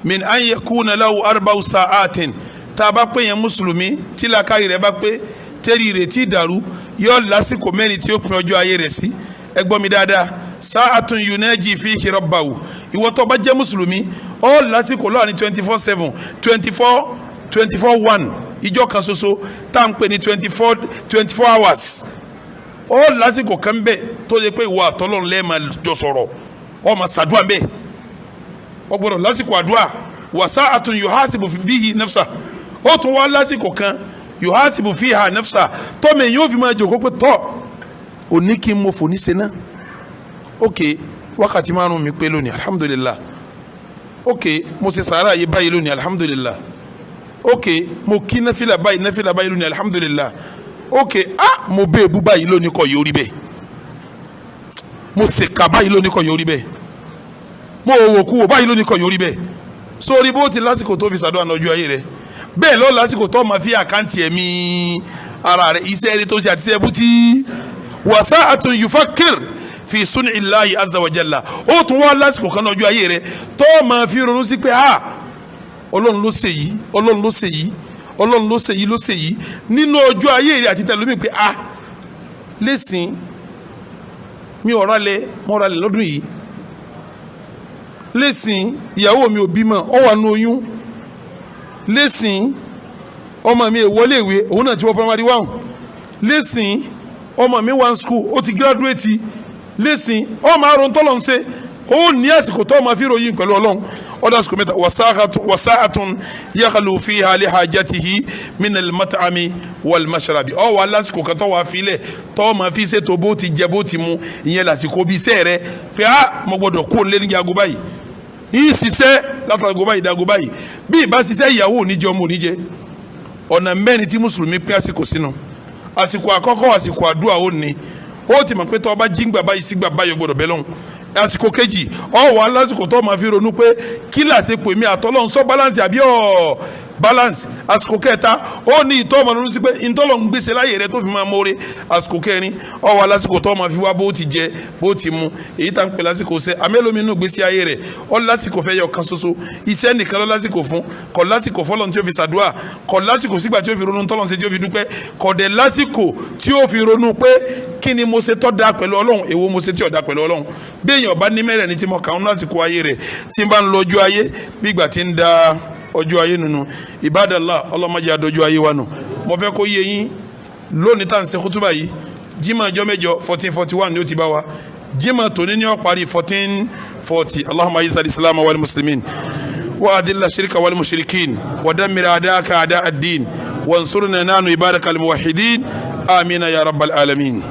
Speaker 6: min an yakuna lahu arba'u sa'atin. Tá a bá pè yẹn mùsùlùmí tí làákàyè rẹ̀ bá pé, tẹ́rì rẹ̀ tí dàrú, yóò lásìkò mẹ́rin tí ó pín ọjọ́ ayé rẹ̀ sí. Ẹ gbọ́ mi dáadáa. Sa'atun yunaji fihi rabbahu. Ìwọ tó bá jẹ́ mùsùlùmí, ó lásìkò láàrin 24/7, 24 24/1, ìjọ kan ṣoṣo tá à ń pè ní 24 hours. Ó lásìkò kan bẹ́ẹ̀ tó yẹ pé ìwọ àtọ́lọ́run lẹ́ẹ̀ máa jọ sọ̀rọ̀, ó máa ṣàdúrà bẹ́ẹ̀. Ó gbọ́dọ̀ lásìkò àdúrà. Wa sa'atun yuhasibu bihi nafsa. Ó tún wá lásìkò kan yuhasibu fiha nafsa, tọ́mọ èyí ó fi máa jòkó pé tọ́ òní kí n mo fò ní sena. Ok, wákàtí márùn mi pé lónìí, alhamdulillah. Ok, mo ṣe sàárà yìí báyìí lónìí, alhamdulillah. Ok, mo kí náfìlà báyìí, náfìlà báyìí lónìí, alhamdulillah. Ok, ah, mo bẹ́ẹ̀ bú báyìí lónìí, kọ́ yóò rí bẹ́ẹ̀. Mo ṣèkà báyìí lónìí, kọ́ yóò rí bẹ́ẹ̀. Mo wò kú wò báyìí lónìí, kọ́ yóò rí bẹ́ẹ̀. Sórí bó ti lásìkò tó fi ṣàdúrà lọ́jọ́ ayé rẹ̀, bẹ́ẹ̀ lọ lásìkò tó máa fi àkáǹtì ẹ̀mí ara rẹ̀, iṣẹ́ eré tó ṣe àti iṣẹ́ bútí. Wasa'atun yufakir fi sun'illahi azza wa jalla. Ó tún wá lásìkò kan lọ́jọ́ ayé rẹ̀ tó máa fi ronú sí pé ah, Ọlọ́run ló ṣe yìí, Ọlọ́run ló ṣe yìí, Ọlọ́run ló ṣe yìí, ló ṣe yìí nínú ọjọ́ ayé rẹ̀ àti tẹlómi pé ah, lẹ́sìn mi ò ralẹ̀, mo ralẹ̀ lọ́dún yìí. Lẹ́sìn ìyàwó mi ò bímọ, ó wà nù oyún. Lẹ́sìn ọmọ mi èwọlé ìwé, òun náà ti wọ primary one. Lẹ́sìn ọmọ mi wà ní school, ó ti graduate. Lẹ́sìn ọmọ àrùn tọ́lọ̀ ń ṣe. Ó ní àsìkò tó máa fi ròyìn pẹ̀lú Ọlọ́run. Ọ̀dà àsìkò mẹ́ta. Wasa'atun yakhlu fiha li hajatihi minal mat'ami wal mashrabi. Ọ wà lásìkò kan tó wà filẹ̀ tó máa fi ṣètò bó ti jẹ bó ti mu. Ìyẹn lásìkò bí iṣẹ́ rẹ pé á mo gbọ́dọ̀ kó lé ní aago báyìí, yìí ṣiṣẹ́ látàgò báyìí dàgò báyìí. Bí ìbá ṣiṣẹ́, ìyàwó ò ní jẹ, ọmọ ò ní jẹ. Ọ̀nà mẹ́rin tí mùsùlùmí pín àsìkò sínú. Àsìkò àkọ́kọ́, àsìkò àdúrà. Ó ní ó ti mọ̀ pé tó bá jí ngbà báyìí sí gbà báyìí, gbọ́dọ̀ bẹ́ lọ́hùn. Àsìkò kejì, ọ wà lásìkò tó máa fi ronú pé kí làṣepọ̀ èmi àtọ́lọ́hún sọ balance àbí ọ̀ balance. Àsìkò kẹta, ó ní ìtọ́ ọmọ ronú sí pé ìtọ́lọ̀ ń gbèsè láyè rẹ tó fi máa mọ́re. Àsìkò kẹrin, ọ wà lásìkò tó máa fi wá bó ti jẹ bó ti mu, èyí tá ń pè lásìkò sẹ. Amẹ́lómi inú gbèsè ayé rẹ, ọ lásìkò fẹ́ yọ kan ṣoṣo, iṣẹ́ nìkan lọ lásìkò fún. Kọ lásìkò fọlọ́n tí ó fi ṣàdúrà, kọ lásìkò sígbà tí ó fi ronú tọ́lọ́n ṣe tí ó fi dúpẹ́, kọ dẹ̀ lásìkò tí ó fi ronú pé kí ni mo ṣe tọ́ da pẹ̀lú Ọlọ́run, èwo mo ṣe tí ò da pẹ̀lú Ọlọ́run. Bí èèyàn bá ní mẹ́rẹ̀ ní tí mo kà ń lásìkò ayé rẹ̀, tí n bá ń lọ ọjọ́ ayé bí ìgbà tí ń da ọjọ́ ayé nínú. Ibadallah, ọlọ́mọdé adọ́jọ́ ayé wa nù. Mo fẹ́ kó yé yín lónìí tá à ń ṣe kútúbà yìí, jimá ọjọ́ mẹ́jọ, 1441 ni ó ti bá wa. Jimá tòní ní ó parí 1440. Allahumma a'izzal islam wal muslimin wa adilla shirka wal mushrikin wa dammir a'da'aka a'da ad-din wansurna nanu ibadaka al muwahhidin. Amina ya rabbal alamin.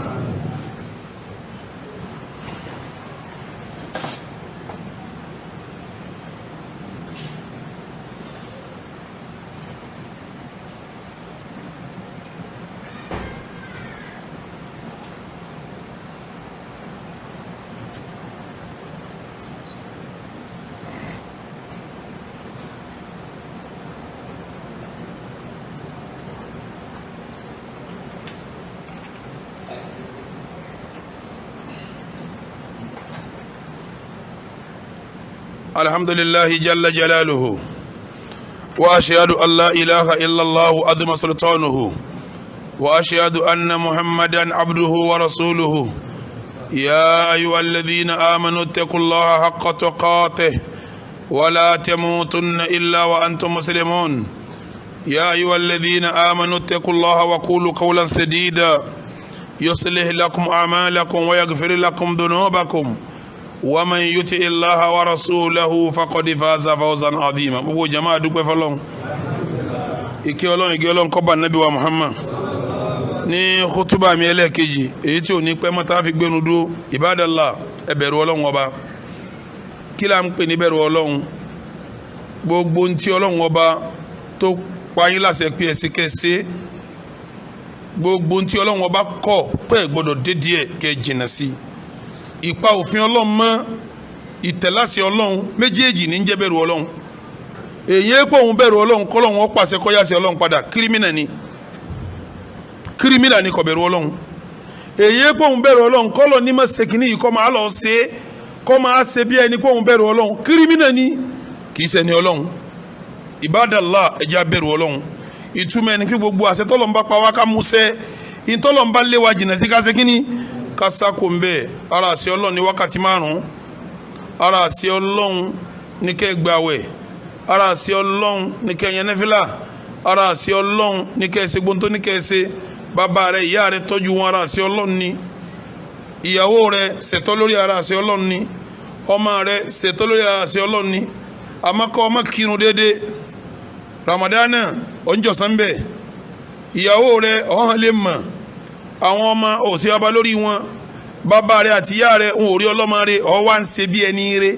Speaker 6: الحمد لله جل جلاله، وأشهد أن لا إله إلا الله عظم سلطانه، وأشهد أن محمدا عبده ورسوله. يا أيها الذين آمنوا اتقوا الله حق تقاته ولا تموتن إلا وأنتم مسلمون. يا أيها الذين آمنوا اتقوا الله وقولوا قولا سديدا يصلح لكم أعمالكم ويغفر لكم ذنوبكم، ومن يطع الله ورسوله فقد فاز فوزا عظيما. Gbogbo jama, dúpẹ́ fọ́lọ́run. Ìkẹ́ Ọlọ́run, ìkẹ́ Ọlọ́run kó bá Nábì wa Muhammad. Ní kútúbà mi ẹlẹ́ẹ̀kejì, èyí tí ò ní pẹ́ mọ́ tá a fi gbénu dúró. Ibadallah, ẹ bẹ̀rù Ọlọ́run Ọba. Kí là ń pè ní bẹ̀rù Ọlọ́run? Gbogbo ntí Ọlọ́run Ọba tó pa yín láṣẹ pé ẹ ṣe, kẹ́ ẹ ṣe. Gbogbo ntí Ọlọ́run Ọba kọ̀ pé ẹ gbọ́dọ̀ dé díẹ̀, kẹ́ ẹ jìnnà sí i. Ìpa òfin Ọlọ́run mọ́, ìtẹ̀láṣẹ Ọlọ́run, méjèèjì ní ń jẹ́ bẹ̀rù Ọlọ́run. Èyí pé òun bẹ̀rù Ọlọ́run, kọ́lọ́run ó pàṣẹ kọ́yàṣẹ Ọlọ́run padà, criminal ni, criminal ni, kò bẹ̀rù Ọlọ́run. Èyí pé òun bẹ̀rù Ọlọ́run, kọ́lọ́ ní ma ṣe kínní yìí, kọ́ máa lọ ṣe é, kọ́ máa ṣe bí ẹni pé òun bẹ̀rù Ọlọ́run, criminal ni, kì í ṣe ni Ọlọ́run. Ibadallah, ẹ jẹ́ á bẹ̀rù Ọlọ́run. Ìtumọ̀ ẹni kí gbogbo àṣẹ tọ́lọ́run bá pa wá ká múṣẹ, ìtọ́lọ́run bá lé wa jìnnà sí ká ṣe kíní ká sáko ń bẹ̀. Ara àṣẹ Ọlọ́run ní wákàtí 5, ara àṣẹ Ọlọ́run ní kẹ́ gbàwẹ̀, ara àṣẹ Ọlọ́run ní kẹ́ yan náfìlà, ara àṣẹ Ọlọ́run ní kẹ́ ṣe gbóntó ní kẹ́ ṣe. Bàbá rẹ, ìyá rẹ, tọ́jú wọn, ara àṣẹ Ọlọ́run ni. Ìyàwó rẹ, ṣètọ́ lórí, ara àṣẹ Ọlọ́run ni. Ọmọ rẹ, ṣètọ́ lórí, ara àṣẹ Ọlọ́run ni. Àmọ́ kọ́ ọmọ kírun déédéé, Ramadana ọ̀njọ̀sán bẹ̀, ìyàwó rẹ ọ̀hán lè mọ̀, àwọn ọmọ òsì ọba lórí wọn, bàbá rẹ àti ìyá rẹ ń ò rí ọlọ́mọ rẹ, ọ̀ wá ń ṣe bí ẹni rẹ,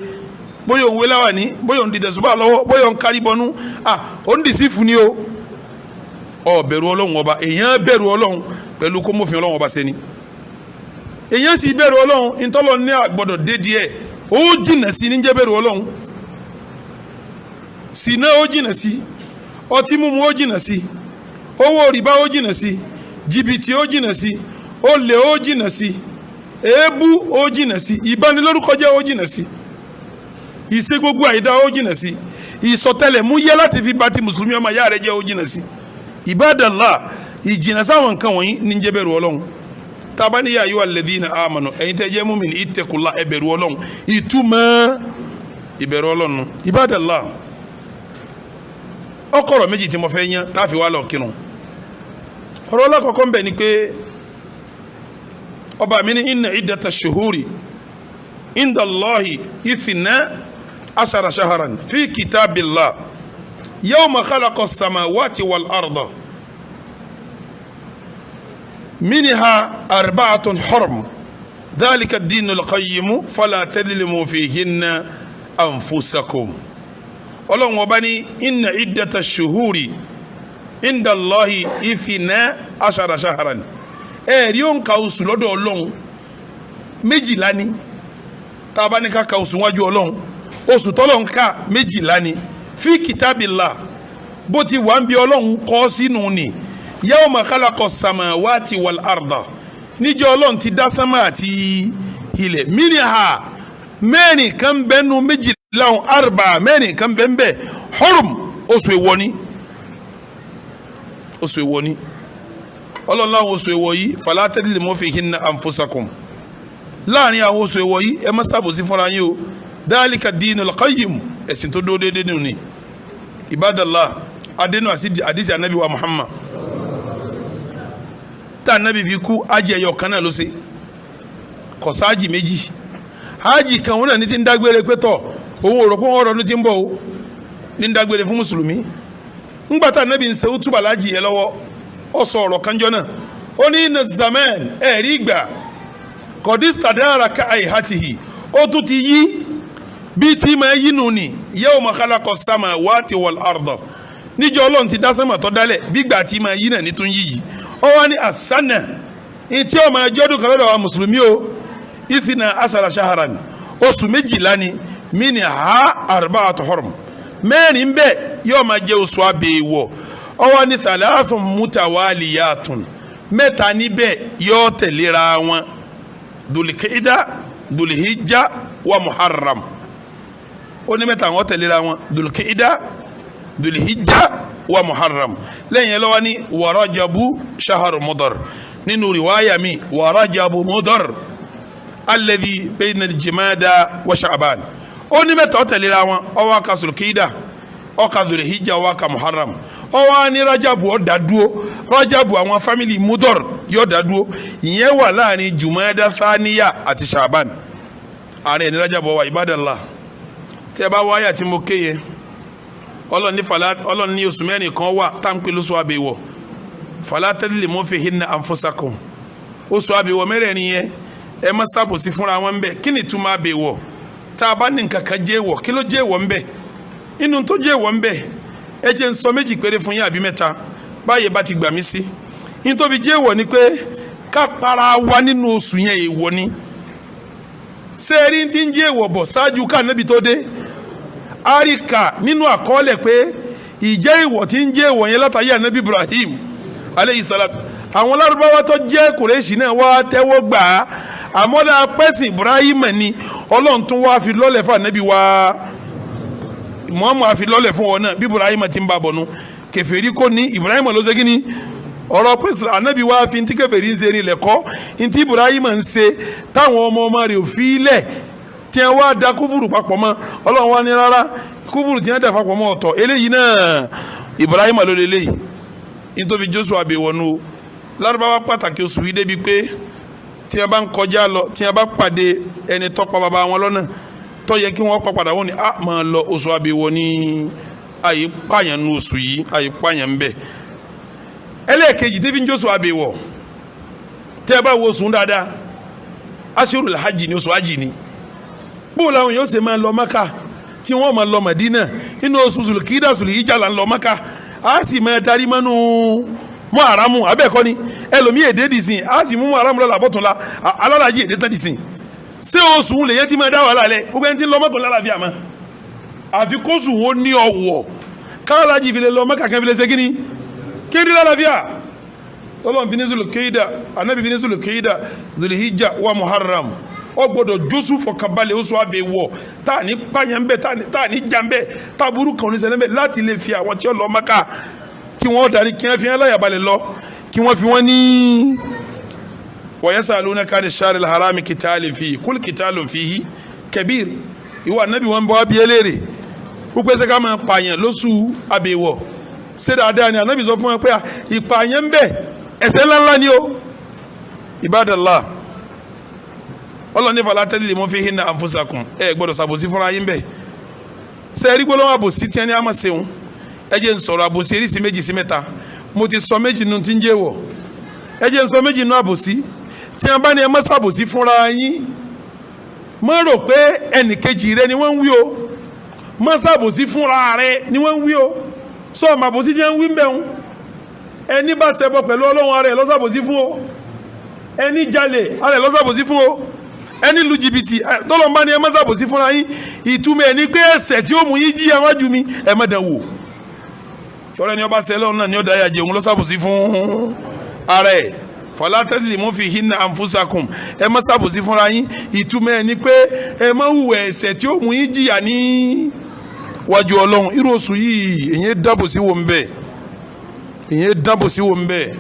Speaker 6: bóyá òun wé láwà ní, bóyá òun dìtẹ̀ ṣùgbọ́n lọ́wọ́, bóyá òun kárí bọnú, à òun dì sí fún ni o. Ọ bẹ̀rù Ọlọ́run ọba. Èèyàn bẹ̀rù Ọlọ́run pẹ̀lú kó mọ̀fin Ọlọ́run ọba sẹ́ni. Èèyàn sì bẹ̀rù Ọlọ́run ntọ́lọ́ ní àgbọ̀dọ̀ dé díẹ̀, ó jìnà sí ní jẹ́ bẹ̀rù Ọlọ́run. Sìnà ó jìnà sí, ọtí mímu ó jìnà sí, owó rìbá ó jìnà sí, jìbìtì ó jìnà sí, olè ó jìnà sí, èébú ó jìnà sí, ìbanilórúkọjẹ́ ó jìnà sí, ìṣe gbogbo àìdá ó jìnà sí, ìsọtẹlẹ̀múyẹ́ láti fi bá ti mùsùlùmí ọmọ ìyá rẹ̀ jẹ́ ó jìnà sí. Ibadallah, ìjìnà sáwọn nǹkan wọ̀nyí ní jẹ́ bẹ̀rù Ọlọ́run. Tábà ní ya ayyuhal ladhina amanu, ẹ̀yin tẹ́ jẹ́ múmin, ittaqullah, ẹ bẹ̀rù Ọlọ́run. Ìtumọ̀ ìbẹ̀rù Ọlọ́run. Ibadallah, ọkọ̀rọ̀ méjì tí mo fẹ́ yán táàfi wá lọ kírun. Ọ̀rọ̀ alákọ̀ọ́kọ́ ń bẹ̀ ni pé ọba mi ní inna iddata shuhuri inda Allahi ithna ashara shaharan fi kitabillah yawma khalaqa as-samawati wal arda minha arba'atun hurum dhalika ad-dinu al-qayyimu fala tadhlimu fihinna anfusakum. Ọlọ́run ọba ní inna iddata shuhuri inda Allahi ithna ashara shaharan. Ẹ̀rí òǹkà oṣù lọ́dọ̀ Ọlọ́run 12 ni. Tá a bá ní ká ka oṣù wájú Ọlọ́run, oṣù tọ́lọ́run ká 12 ni. Fi kitabillah, bó ti wà ń bí Ọlọ́run kọ́ sínú ni, yawma khalaqa samawati wal arda, níjọ́ Ọlọ́run ti dá sánmà àti ilẹ̀, minha mẹ́rin kan bẹ́nu 12 arba, mẹ́rin kan bẹ́ẹ̀ hurum, oṣù èwọ̀ ni, oṣù èwọ̀ ni. Ọlọ́run láwọn oṣù èwọ̀ yìí, fala tadlimu fihinna anfusakum, láàrin àwọn oṣù èwọ̀ yìí ẹ má ṣàbòsí fúnra yín o. Dhalika dinul qayyim, ẹ̀sìn tó dúró déédéé nù ni. Ibadallah, adenu àdìsí anabi wa Muhammad tá anabi fi kú, ájì ẹyọ kan náà ló ṣe, kò sáájì méjì. Ájì kan wọn náà ní ti ń dágbére pé tọ òun ò rò pé wọn rọdún ti ń bọ̀ o, ní ń dágbére fún mùsùlùmí. Ńgbà tá anabi ń ṣe útúbà lájì yẹn lọ́wọ́, ó sọ ọ̀rọ̀ kanjọ́ náà, ó ní inna zaman, ẹ̀rí ìgbà kọ̀dísítàdára ká àìhátìhì, ó tún ti yí bí tí ma yí nù ní yawma khalaqa samawati wal arda, níjọ́ Ọlọ́run ti dá sánmà tó dálẹ̀, gbígbà tí ma yí náà ní tún yí yìí. Ó wá ní àsánà tí ó máa jọ́dún kan lọ́dọ̀ wa mùsùlùmí o, ithna ashara shaharan, oṣù 12 ni, minha arba'atu hurum, mẹ́rin bẹ́ẹ̀ yóò máa jẹ́ oṣù abèèwọ̀. Ó wá ní thalathun mutawaliyatun, mẹ́ta níbẹ̀ yóò tẹ̀léra wọn, Dhul-Qa'da, Dhul-Hijja wa Muharram. Ó ní mẹ́ta àwọn tẹ̀léra wọn, Dhul-Qa'da, Dhul-Hijja wa Muharram. Lẹ́yìn ẹ̀ lọ́wọ́ ní wa Rajabu shaharu Mudar, nínú riwaya mi wa Rajabu Mudar alladhi bayna al-Jumada wa Sha'ban. Ó ní mẹ́ta ó tẹ̀léra wọn, ó wá ka Dhul-Qa'da, ó ka Dhul-Hijja, ó wá ka Muharram. Ó wá ní Rajabu ó dá dúró, Rajabu àwọn fámìlì Mudar yóò dá dúró, ìyẹn wà láàrin Jumada Thaniya àti Sha'ban. Àárín ẹni Rajabu wà. Ibadallah, tẹ́ bá wáyà tí mo kéye, Ọlọ́run ní oṣù mẹ́rin kan wà táǹpé lóṣù àbẹ̀wọ̀, fala tadlimu fihinna anfusakum, oṣù àbẹ̀wọ̀ mẹ́rẹ̀ẹ̀rin yẹn ẹ má ṣàbòsí fúnra wọn ń bẹ̀. Kí ni ìtumọ̀ àbẹ̀wọ̀? Tá a bá ní nǹkan kan jẹ́ èèwọ̀, kí ló jẹ́ èèwọ̀ ń bẹ̀? Inú tó jẹ́ èèwọ̀ ń bẹ̀, ẹ jẹ́ n sọ méjì péré fún yín àbí mẹ́ta, báyìí bá ti gbà mí sí. Yín tó fi jẹ́ èèwọ̀ ni pé ká para wa nínú oṣù yẹn èèwọ̀ ni. Sẹ́ẹ̀rí tí ń jẹ́ èèwọ̀ bọ̀ ṣáájú ká Ànábì tó dé? Àríkà nínú àkọọ́lẹ̀ pé ìjẹ́ ìwọ̀ tí ń jẹ́ ìwọ̀ yẹn látàyè Ànábì Ibrahim aleyhi salatu. Àwọn Lárúbáwá tó jẹ́ Kùrẹ́ṣì náà wá tẹ́wọ́ gbà á, àmọ́dá pẹ́sìn Ibrahim ni Ọlọ́run tún wá fi lọ́lẹ̀ fún Ànábì wa. Muhammad àfi lọ́lẹ̀ fún wọn náà bí Ibrahim ti ń bá bọ̀ nu kèfèrí kò ní Ibrahim ló ṣe kí ni ọ̀rọ̀ pèsè anabi wa fi ntí kèfèrí ń ṣe ní ilẹ̀ kọ́ ntí Ibrahim ń ṣe táwọn ọmọ ọmọ rẹ̀ ò fi lẹ̀ tí wọ́n wá da kúfùrù papọ̀ mọ́. Ọlọ́run wa ní rárá, kúfùrù tí wọ́n dà papọ̀ mọ́ ọ̀tọ̀, eléyìí náà Ibrahim ló lé léyìí. Nítorí Joshua bẹ̀ wọnú Lárúbáwá pàtàkì oṣù yìí débi pé tí wọ́n bá ń kọjá lọ, tí wọ́n bá pàdé ẹni tọ́pa bàbá wọn lọ́nà tó yẹ kí wọ́n pa padà, wọ́n ní a máa lọ oṣù àbẹ̀wò ní àyè pààyàn nu oṣù yìí, àyè pààyàn ń bẹ̀. Ẹlẹ́ẹ̀kejì tí fi ń jóṣù àbẹ̀wò, tẹ́ ẹ bá wo oṣù dáadáa, aṣọ́rù hajj ni, oṣù hajj ni. Bó làwọn yóò ṣe máa lọ Maka tí wọ́n máa lọ Madina nínú oṣù Zulukida Zulhijja là ń lọ Maka, a sì máa darí mọ́nú mọ́ àràmù abẹ́ẹ̀kọ́ ni ẹlòmíì èdè dìsìn, a sì mú mọ́ àràmù lọ́la bọ́tún la alálàájì èdè tán dìsìn. Ṣé oṣù lè yẹn ti máa dá wàhálà lẹ? Gbogbo ẹni tí ń lọ mọ́tò lálàáfíà mọ́, àfi kóṣù wo ní ọ̀wọ̀ káàlájì fi lè lọ Mẹ́kà kan fi lè ṣe kíni kéde lálàáfíà. Ọlọ́run fi ní Zulukida, anabi fi ní Zulukida, Zulhijja wa Muharram. Ó gbọ́dọ̀ jósù fọkànbalẹ̀ oṣù àbẹ̀wọ̀ tá a ní pààyàn bẹ́ẹ̀, tá a ní jà bẹ́ẹ̀, tá a burú kan ní ṣẹlẹ̀ bẹ́ẹ̀, láti lè fi àwọn tí ó lọ Mẹ́kà tí wọ́n darí kí wọ́n fi wọ́n láyàbalẹ̀ lọ, kí wọ́n fi wọ́n ní. Wa yasalunaka ani sharil harami kitalin fihi kul kitalun fihi kabir. Ìwọ anabi wọn bọ́ bí eléèrè wípé ṣé ká máa pààyàn lóṣù àbẹ̀wọ̀ ṣé dáadáa ni? Anabi sọ fún wọn pé ìpààyàn ń bẹ ẹ̀ṣẹ̀ ńláńlá ni o. Ibadallah, ọlọ́ni fala tadlimu fihinna anfusakum, ẹ gbọ́dọ̀ ṣàbòsí fúnra yín bẹ́ẹ̀. Ṣe é rí gbólóhùn àbòsí tí ẹni á máa ṣeun? Ẹ jẹ́ n sọ̀rọ̀ àbòsí eríṣi méjì sí mẹ́ta. Mo ti sọ méjì nu tí ń jẹ́ wọ̀, ẹ jẹ́ n sọ méjì nu àbòsí tí wọn bá ní ẹ má ṣàbòsí fúnra yín. Má rò pé ẹnìkejì rẹ ni wọ́n ń wí o, má ṣàbòsí fúnra rẹ ni wọ́n ń wí o. Sọ ọmọ àbòsí tí wọ́n ń wí ń bẹ̀ ń, ẹni bá ṣẹbọ pẹ̀lú Ọlọ́run ara ẹ̀ ló ṣàbòsí fún o, ẹni jalè ara ẹ̀ ló ṣàbòsí fún o, ẹni lu jìbìtì. Tọ́lọ́mbá ni ẹ má ṣàbòsí fúnra yín, ìtumọ̀ ẹ̀ ní pé ẹ̀ṣẹ̀ tí ó mú yín jíyà wájú mi ẹ má dán wò. Tọ́lá ni ọba sẹ́lẹ̀ ọ̀nà ni ó dáyà jẹun ló ṣàbòsí fún ara ẹ̀. Fala tadlimu fihinna anfusakum, ẹ má ṣàbòsí fúnra yín, ìtumọ̀ ẹ̀ ní pé ẹ má hùwà ẹ̀ṣẹ̀ tí ó mú yín jìyà ní wájú Ọlọ́run. Irú oṣù yìí èyí dábòsí wo ń bẹ̀, èyí dábòsí wo ń bẹ̀.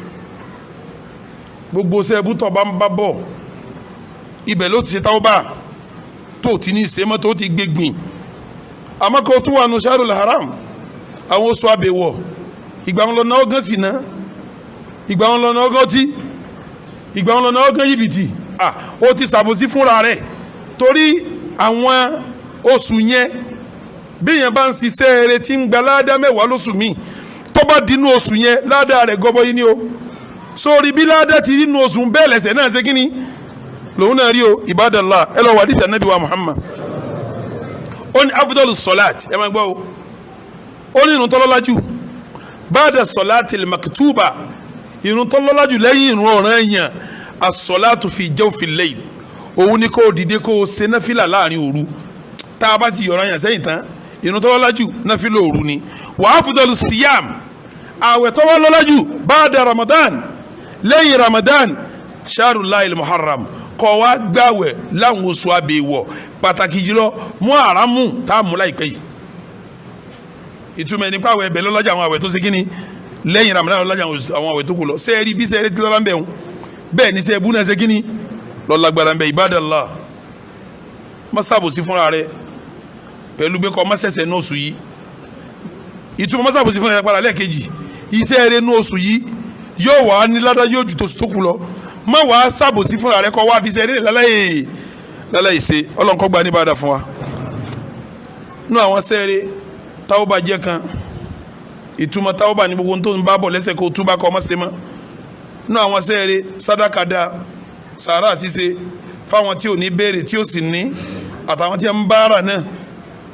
Speaker 6: Gbogbo sẹ́ẹ̀bù tó bá ń bá bọ̀ ibẹ̀ ló ti ṣe tawba tó ti ní ṣe mọ́ tó ti gbégbìn. Àmọ́ kó tún wà nù sharul haram, àwọn oṣù àbẹ̀wọ̀, ìgbà wọn lọ náà gán sí ná, ìgbà wọn lọ náà gán tí, ìgbà wọn lọ náà gán jìbìtì. Ó ti ṣàbòsí fúnra rẹ̀ torí àwọn oṣù yẹn bí yẹn bá ń ṣiṣẹ́ eré tí ń gba ládàá mẹ́wàá lóṣù míì, tó bá dínú oṣù yẹn ládàá rẹ̀ gọbọi ni o. Sórí bí ládàá ti dínú oṣù bẹ́ẹ̀ lẹ́sẹ̀ náà ṣe kíni lòun náà rí o. Ibadallah, ẹ lọ wà dísì anabi wa Muhammad, ó ní afdalu sọláàtì, ẹ máa gbọ́ o, ó ní ìrun tó lọ́lá jù ba'da sọláàtì maktuba, ìrun tó lọ́lá jù lẹ́yìn ìrun ọ̀ranyàn, as-salatu fi jawfil layl, òun ni kó o dìde kó o ṣe náfìlà láàrin òru. Tá a bá ti yọ̀rọ̀ yàn sẹ́yìn tán, ìrun tó lọ́lá jù náfìlà òru ni. Wa afdalu siyam, àwẹ̀ tó wá lọ́lá jù ba'da Ramadan, lẹ́yìn Ramadan, shahrullahil muharram, kọ́ wa gbàwẹ̀ láwọn oṣù àbẹ̀wọ̀, pàtàkì jùlọ mú àràmù tá a mú láìpẹ́ yìí. Ìtumọ̀ ẹni pé àwẹ̀ ẹ̀bẹ̀ lọ́lọ́jà àwọn àwẹ̀ tó ṣe kíni lẹ́yìn Ramadan lọ́lọ́jà àwọn àwẹ̀ tó kù lọ. Sẹ́ẹ̀rí bí sẹ́ẹ̀rí tí lọ́lá ń bẹ̀ ń bẹ́ẹ̀ ni sẹ́ẹ̀bù náà ṣe kíni lọ́lágbára ń bẹ̀. Ibadallah, má ṣàbòsí fúnra rẹ pẹ̀lú pé kọ́ má ṣẹ̀ṣẹ̀ ní oṣù yìí. Ìtumọ̀ má ṣàbòsí fúnra rẹ padà lẹ́ẹ̀kejì, iṣẹ́ rẹ ní oṣù yìí yóò wá ní ládá yóò ju tòṣù tó kù lọ. Má wàá ṣàbòsí fúnra rẹ kọ́ wá fi ṣe eré láláyè ṣe. Ọlọ́run kó gbà ní ìbádà fún wa. Nú àwọn sẹ́ẹ̀rẹ́ tawba jẹ́ kan, ìtumọ̀ tawba ní gbogbo tó ń bá bọ̀ lẹ́sẹ̀ kó túbà kọ́ ọmọ ṣe mọ́. Nú àwọn sẹ́ẹ̀rẹ́ sádàkàdà, sàárà ṣíṣe fáwọn tí ò ní béèrè tí ò sì ní, àtàwọn tí ń bára náà.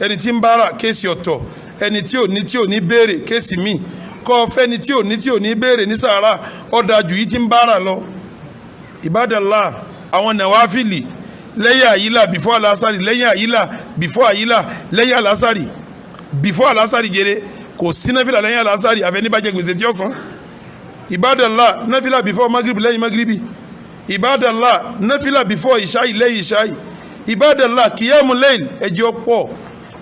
Speaker 6: Ẹni tí ń bára kéèsì ọ̀tọ̀, ẹni tí ò ní tí ò ní béèrè kéèsì míì. Kọ́ fẹ́ni tí ò ní tí ò ní béèrè ní sàárà ọ̀dà jù yìí tí ń bára lọ. Ibadallah, àwọn nàwáfìlì lẹ́yìn àyílà before alásàrì, lẹ́yìn àyílà before àyílà, lẹ́yìn alásàrì before alásàrì jẹrẹ, kò sí náfìlà lẹ́yìn alásàrì àfẹnibàjẹ́ gbèsè tí ó san. Ibadallah, náfìlà before magribi lẹ́yìn magribi. Ibadallah, náfìlà before ìṣáì lẹ́yìn ìṣáì. Ibadallah, kìyàmù lẹ́yìn ẹjọ́ pọ̀.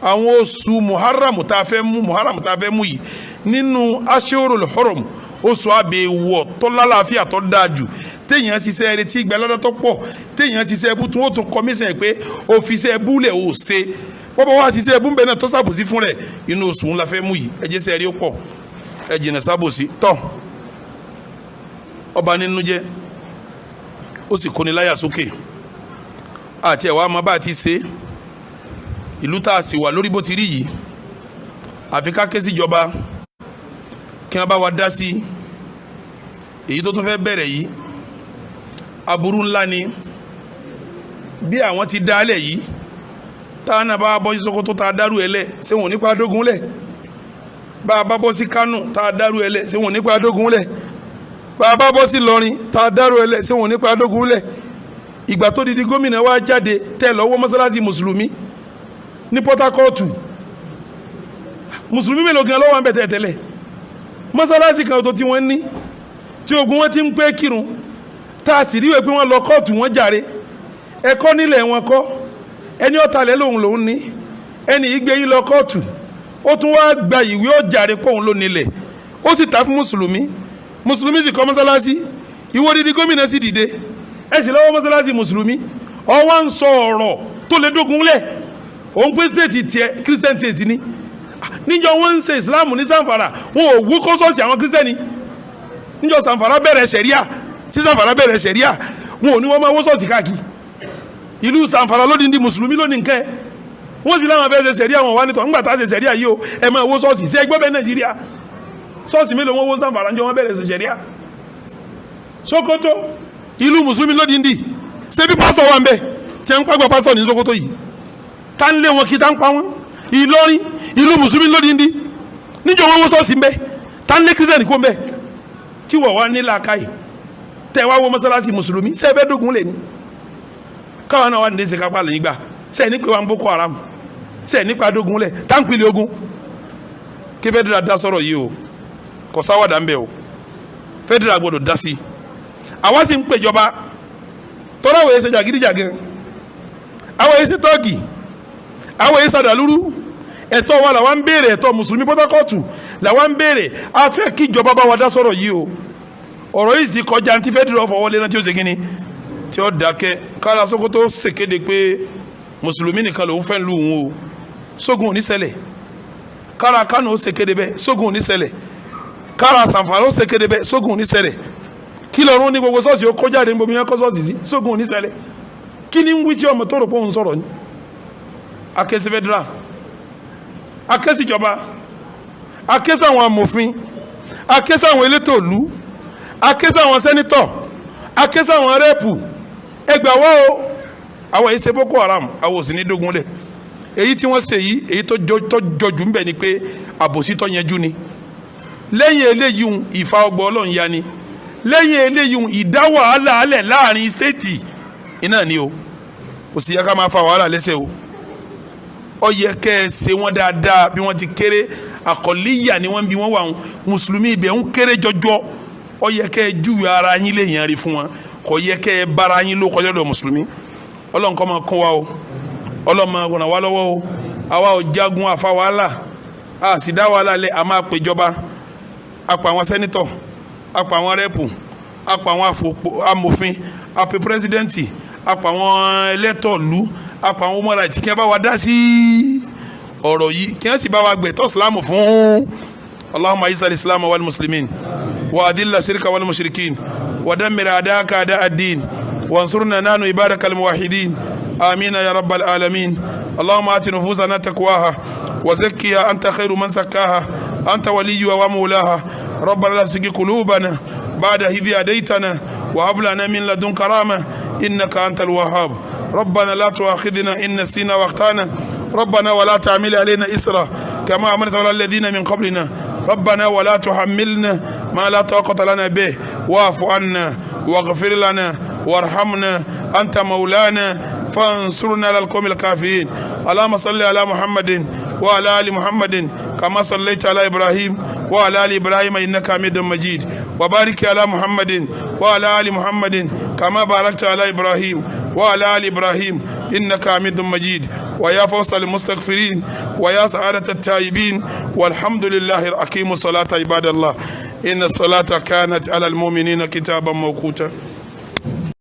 Speaker 6: Àwọn oṣù Muharram tá a fẹ́ mú, Muharram tá a fẹ́ mú yìí nínú Ashurul Hurum, oṣù àbẹ̀wọ̀ tó lálàáfíà tó dáa jù, téèyàn ṣiṣẹ́ retí ìgbà lọ́dọ̀ tó pọ̀, téèyàn ṣiṣẹ́ ẹbú tí wọ́n tún kọmíṣẹ̀ pé òfìṣẹ́ ẹbú lẹ̀ ò ṣe, bọ́bá wá ṣiṣẹ́ ẹbú ń bẹ náà tó ṣàbòsí fún rẹ̀, inú oṣù ńlá fẹ́ mú yìí. Ẹ jẹ́ sẹ́ẹ̀rí ó pọ̀, ẹ jìnnà sábòsí. Tọ́ ọba nínú jẹ́, ó sì kóni láyà sókè àti ẹ̀wà ọmọ bá ti ṣe ìlú tá a sì wà lórí bó ti rí yìí. Àfi ká ké síjọba kí wọ́n bá wa dá sí èyí tó tún fẹ́ bẹ̀rẹ̀ yìí. Aburú ńlá ni bí àwọn ti dálẹ̀ yìí, táwọn náà bá bọ́ sí Sokoto tá a dárú ẹ lẹ̀, ṣé wọn ò nípa dógún lẹ̀? Bá a bá bọ́ sí Kánò tá a dárú ẹ lẹ̀, ṣé wọn ò nípa dógún lẹ̀? Bá a bá bọ́ sí Ìlọrin tá a dárú ẹ lẹ̀, ṣé wọn ò nípa dógún lẹ̀? Ìgbà tó di gómìnà wa jáde tẹ́ lọ́wọ́ mọ́sálásí mùsùlùmí ní Port Harcourt, mùsùlùmí mélòó gan ló wà ń bẹ̀ tẹ́lẹ̀? Mọ́sálásí kan tó tí wọ́n ní tí ogun wọn ti ń pẹ́ kírun, tá a sì rí wẹ̀ pé wọ́n lọ kóòtù wọ́n jàre, ẹ̀kọ́ nílẹ̀ wọn kọ́, ẹni ọ̀talẹ̀ lòun lòun ní, ẹni ìgbé yín lọ kóòtù, ó tún wá gba ìwé ọ̀jàre pòun ló nílẹ̀, ó sì ta fún mùsùlùmí, mùsùlùmí sì kọ́ mọ́sálásí. Ìwọ dídí gómìnà sì dìde, ẹ sì lọ́wọ́ mọ́sálásí mùsùlùmí, ọwọ́ ń sọ ọ̀rọ̀ tó lè dógun lẹ̀. Òun pé stéètì tiẹ̀ Christian state ni. Níjọ wọn ń ṣe Islam ní Zamfara, wọn ò wú kó ṣọ́ọ̀ṣì àwọn Christian. Níjọ Zamfara bẹ̀rẹ̀ sẹ̀ríà, tí Zamfara bẹ̀rẹ̀ sẹ̀ríà, wọn ò ní wọ́n máa wó ṣọ́ọ̀ṣì káàkiri ìlú Zamfara lódìndí mùsùlùmí lónìí nǹkan ẹ̀. Wọ́n sì láwọn fẹ́ẹ́ ṣe sẹ̀ríà, wọn wá nítọ̀ ńgbà tá a ṣe sẹ̀ríà yìí o, ẹ máa wó ṣọ́ọ̀ṣì sí ẹgbẹ́ bẹ́ẹ̀ Nàìjíríà. Ṣọ́ọ̀ṣì mélòó wọn wó Zamfara níjọ wọn bẹ̀rẹ̀ ṣe sẹ̀ríà? Sokoto ìlú mùsùlùmí lódìndí, ṣé bí pásítọ̀ wà ń bẹ̀ tí ń pàgbà pásítọ̀ ní Sokoto yìí, tá ń lé wọn kí tá ń pa wọn? Ìlọrin ìlú mùsùlùmí lódìndí, níjọ wọn wó ṣọ́ọ̀ṣì ń bẹ, tá ń lé kírísítẹ̀nì kó ń bẹ, tí wọ́n wá ní làákàyè tẹ́ wá wọ mọ́sálásí mùsùlùmí, ṣé ẹ fẹ́ dógun lè ní? Káwọn náà wà ní ṣe kápá lè gbà, ṣé ẹ ní pé wà ń Boko Haram, ṣé ẹ nípa dógun lẹ̀ tá ń pilẹ̀ ogun? Kí federal dá sọ̀rọ̀ yìí o, kò sáwàdà ń bẹ o, federal gbọdọ̀ dá sí i. Àwa sì ń pèjọba tọ́lá wòye ṣe jàgídíjàgan, àwọn èyí ṣe tọ́ọ̀gì, àwọn èyí ṣàdàlúrú. Ẹ̀tọ́ wa làwa ń béèrè, ẹ̀tọ́ mùsùlùmí Port Harcourt làwa ń béèrè. A fẹ́ kí ìjọba bá wa dá sọ̀rọ̀ yìí o. Ọ̀rọ̀ yìí ti kọjá ní ti federal fọwọ́lé náà tí ó ṣe kínní tí ó dákẹ́. Kára Sokoto ṣèkéde pé mùsùlùmí nìkan lòún fẹ́ lù ú o, sógun ò ní ṣẹlẹ̀. Kára Kánò ó ṣèkéde bẹ́ẹ̀, sógun ò ní ṣẹlẹ̀. Kára Zamfara ó ṣèkéde bẹ́ẹ̀, sógun ò ní ṣẹlẹ̀. Kí lọ́run ní gbogbo ṣọ́ọ̀ṣì ó kó jáde níbo mi yẹn kọ́ ṣọ́ọ̀ṣì sí, sógun ò ní ṣẹlẹ̀. Kí ni ń wí tí ọmọ tó rò pé òun sọ̀rọ̀ ni? Akẹ́sí federal, akẹ́sí ìjọba, akẹ́sí àwọn amòfin, akẹ́sí àwọn elétò ìlú, akẹ́sí àwọn senator, akẹ́sí àwọn rep. Ẹgbà wọ́ o, àwọn èyí ṣe Boko Haram, àwọn ò sì ní dógun lẹ̀. Èyí tí wọ́n ṣe yìí, èyí tó jọjú ń bẹ̀ ni pé àbòsí tó yanjú ni. Lẹ́yìn eléyìí, ìfà ọgbà Ọlọ́run ya ni. Lẹ́yìn eléyìí, ìdá wàhálà alẹ̀ láàrin state iná ni o. Kò sì yẹ ká máa fa wàhálà lẹ́sẹ̀ o. Ó yẹ kẹ́ ẹ ṣe wọ́n dáadáa bí wọ́n ti kéré. Àkọlíyà ni wọ́n bí wọ́n wà, wọn mùsùlùmí ibẹ̀ ń kéré jọjọ. Ó yẹ kẹ́ ẹ júwe ara yín lè yàn rí fún wọn. Kò yẹ kẹ́ ẹ bára yín ló kọjá lọ́dọ̀ mùsùlùmí. Ọlọ́run kó máa kún wa o, Ọlọ́run máa ràn wá lọ́wọ́ o. Àwa ò jagun àfa wàhálà, a sì dá wàhálà lẹ̀. A máa péjọba, a pa àwọn senator, a pa àwọn rep, a pa àwọn amòfin, a pe president, a pa àwọn ẹlẹ́tọ̀ọ̀lú, a pa àwọn human rights, kí wọ́n bá wa dá sí ọ̀rọ̀ yìí, kí wọ́n sì bá wa gbẹ̀tọ́ ìsìlámù fún. اللهم أعز الإسلام والمسلمين وأذل الشرك والمشركين ودمر أعداءك أعداء الدين وانصرنا نحن عبادك الموحدين، آمين يا رب العالمين. اللهم آت نفوسنا تقواها وزكها، أنت خير من زكاها، أنت وليها ومولاها. ربنا لا تزغ قلوبنا بعد إذ هديتنا وهب لنا من لدنك رحمة إنك أنت الوهاب. ربنا لا تؤاخذنا إن نسينا وأخطأنا. ربنا ولا تحمل علينا إصرا كما حملته على الذين من قبلنا. ربنا ولا تحملنا ما لا طاقة لنا به، واعف عنا واغفر لنا وارحمنا، أنت مولانا فانصرنا على القوم الكافرين. اللهم صل على محمد وعلى آل محمد كما صليت على إبراهيم وعلى آل إبراهيم إنك حميد مجيد، وبارك على محمد وعلى آل محمد كما باركت على إبراهيم. وعلى آل إبراهيم إنك حميد مجيد. ويا فوز المستغفرين ويا سعادة التائبين. والحمد لله. أقيموا الصلاة عباد الله، إن الصلاة كانت على المؤمنين كتابا موقوتا.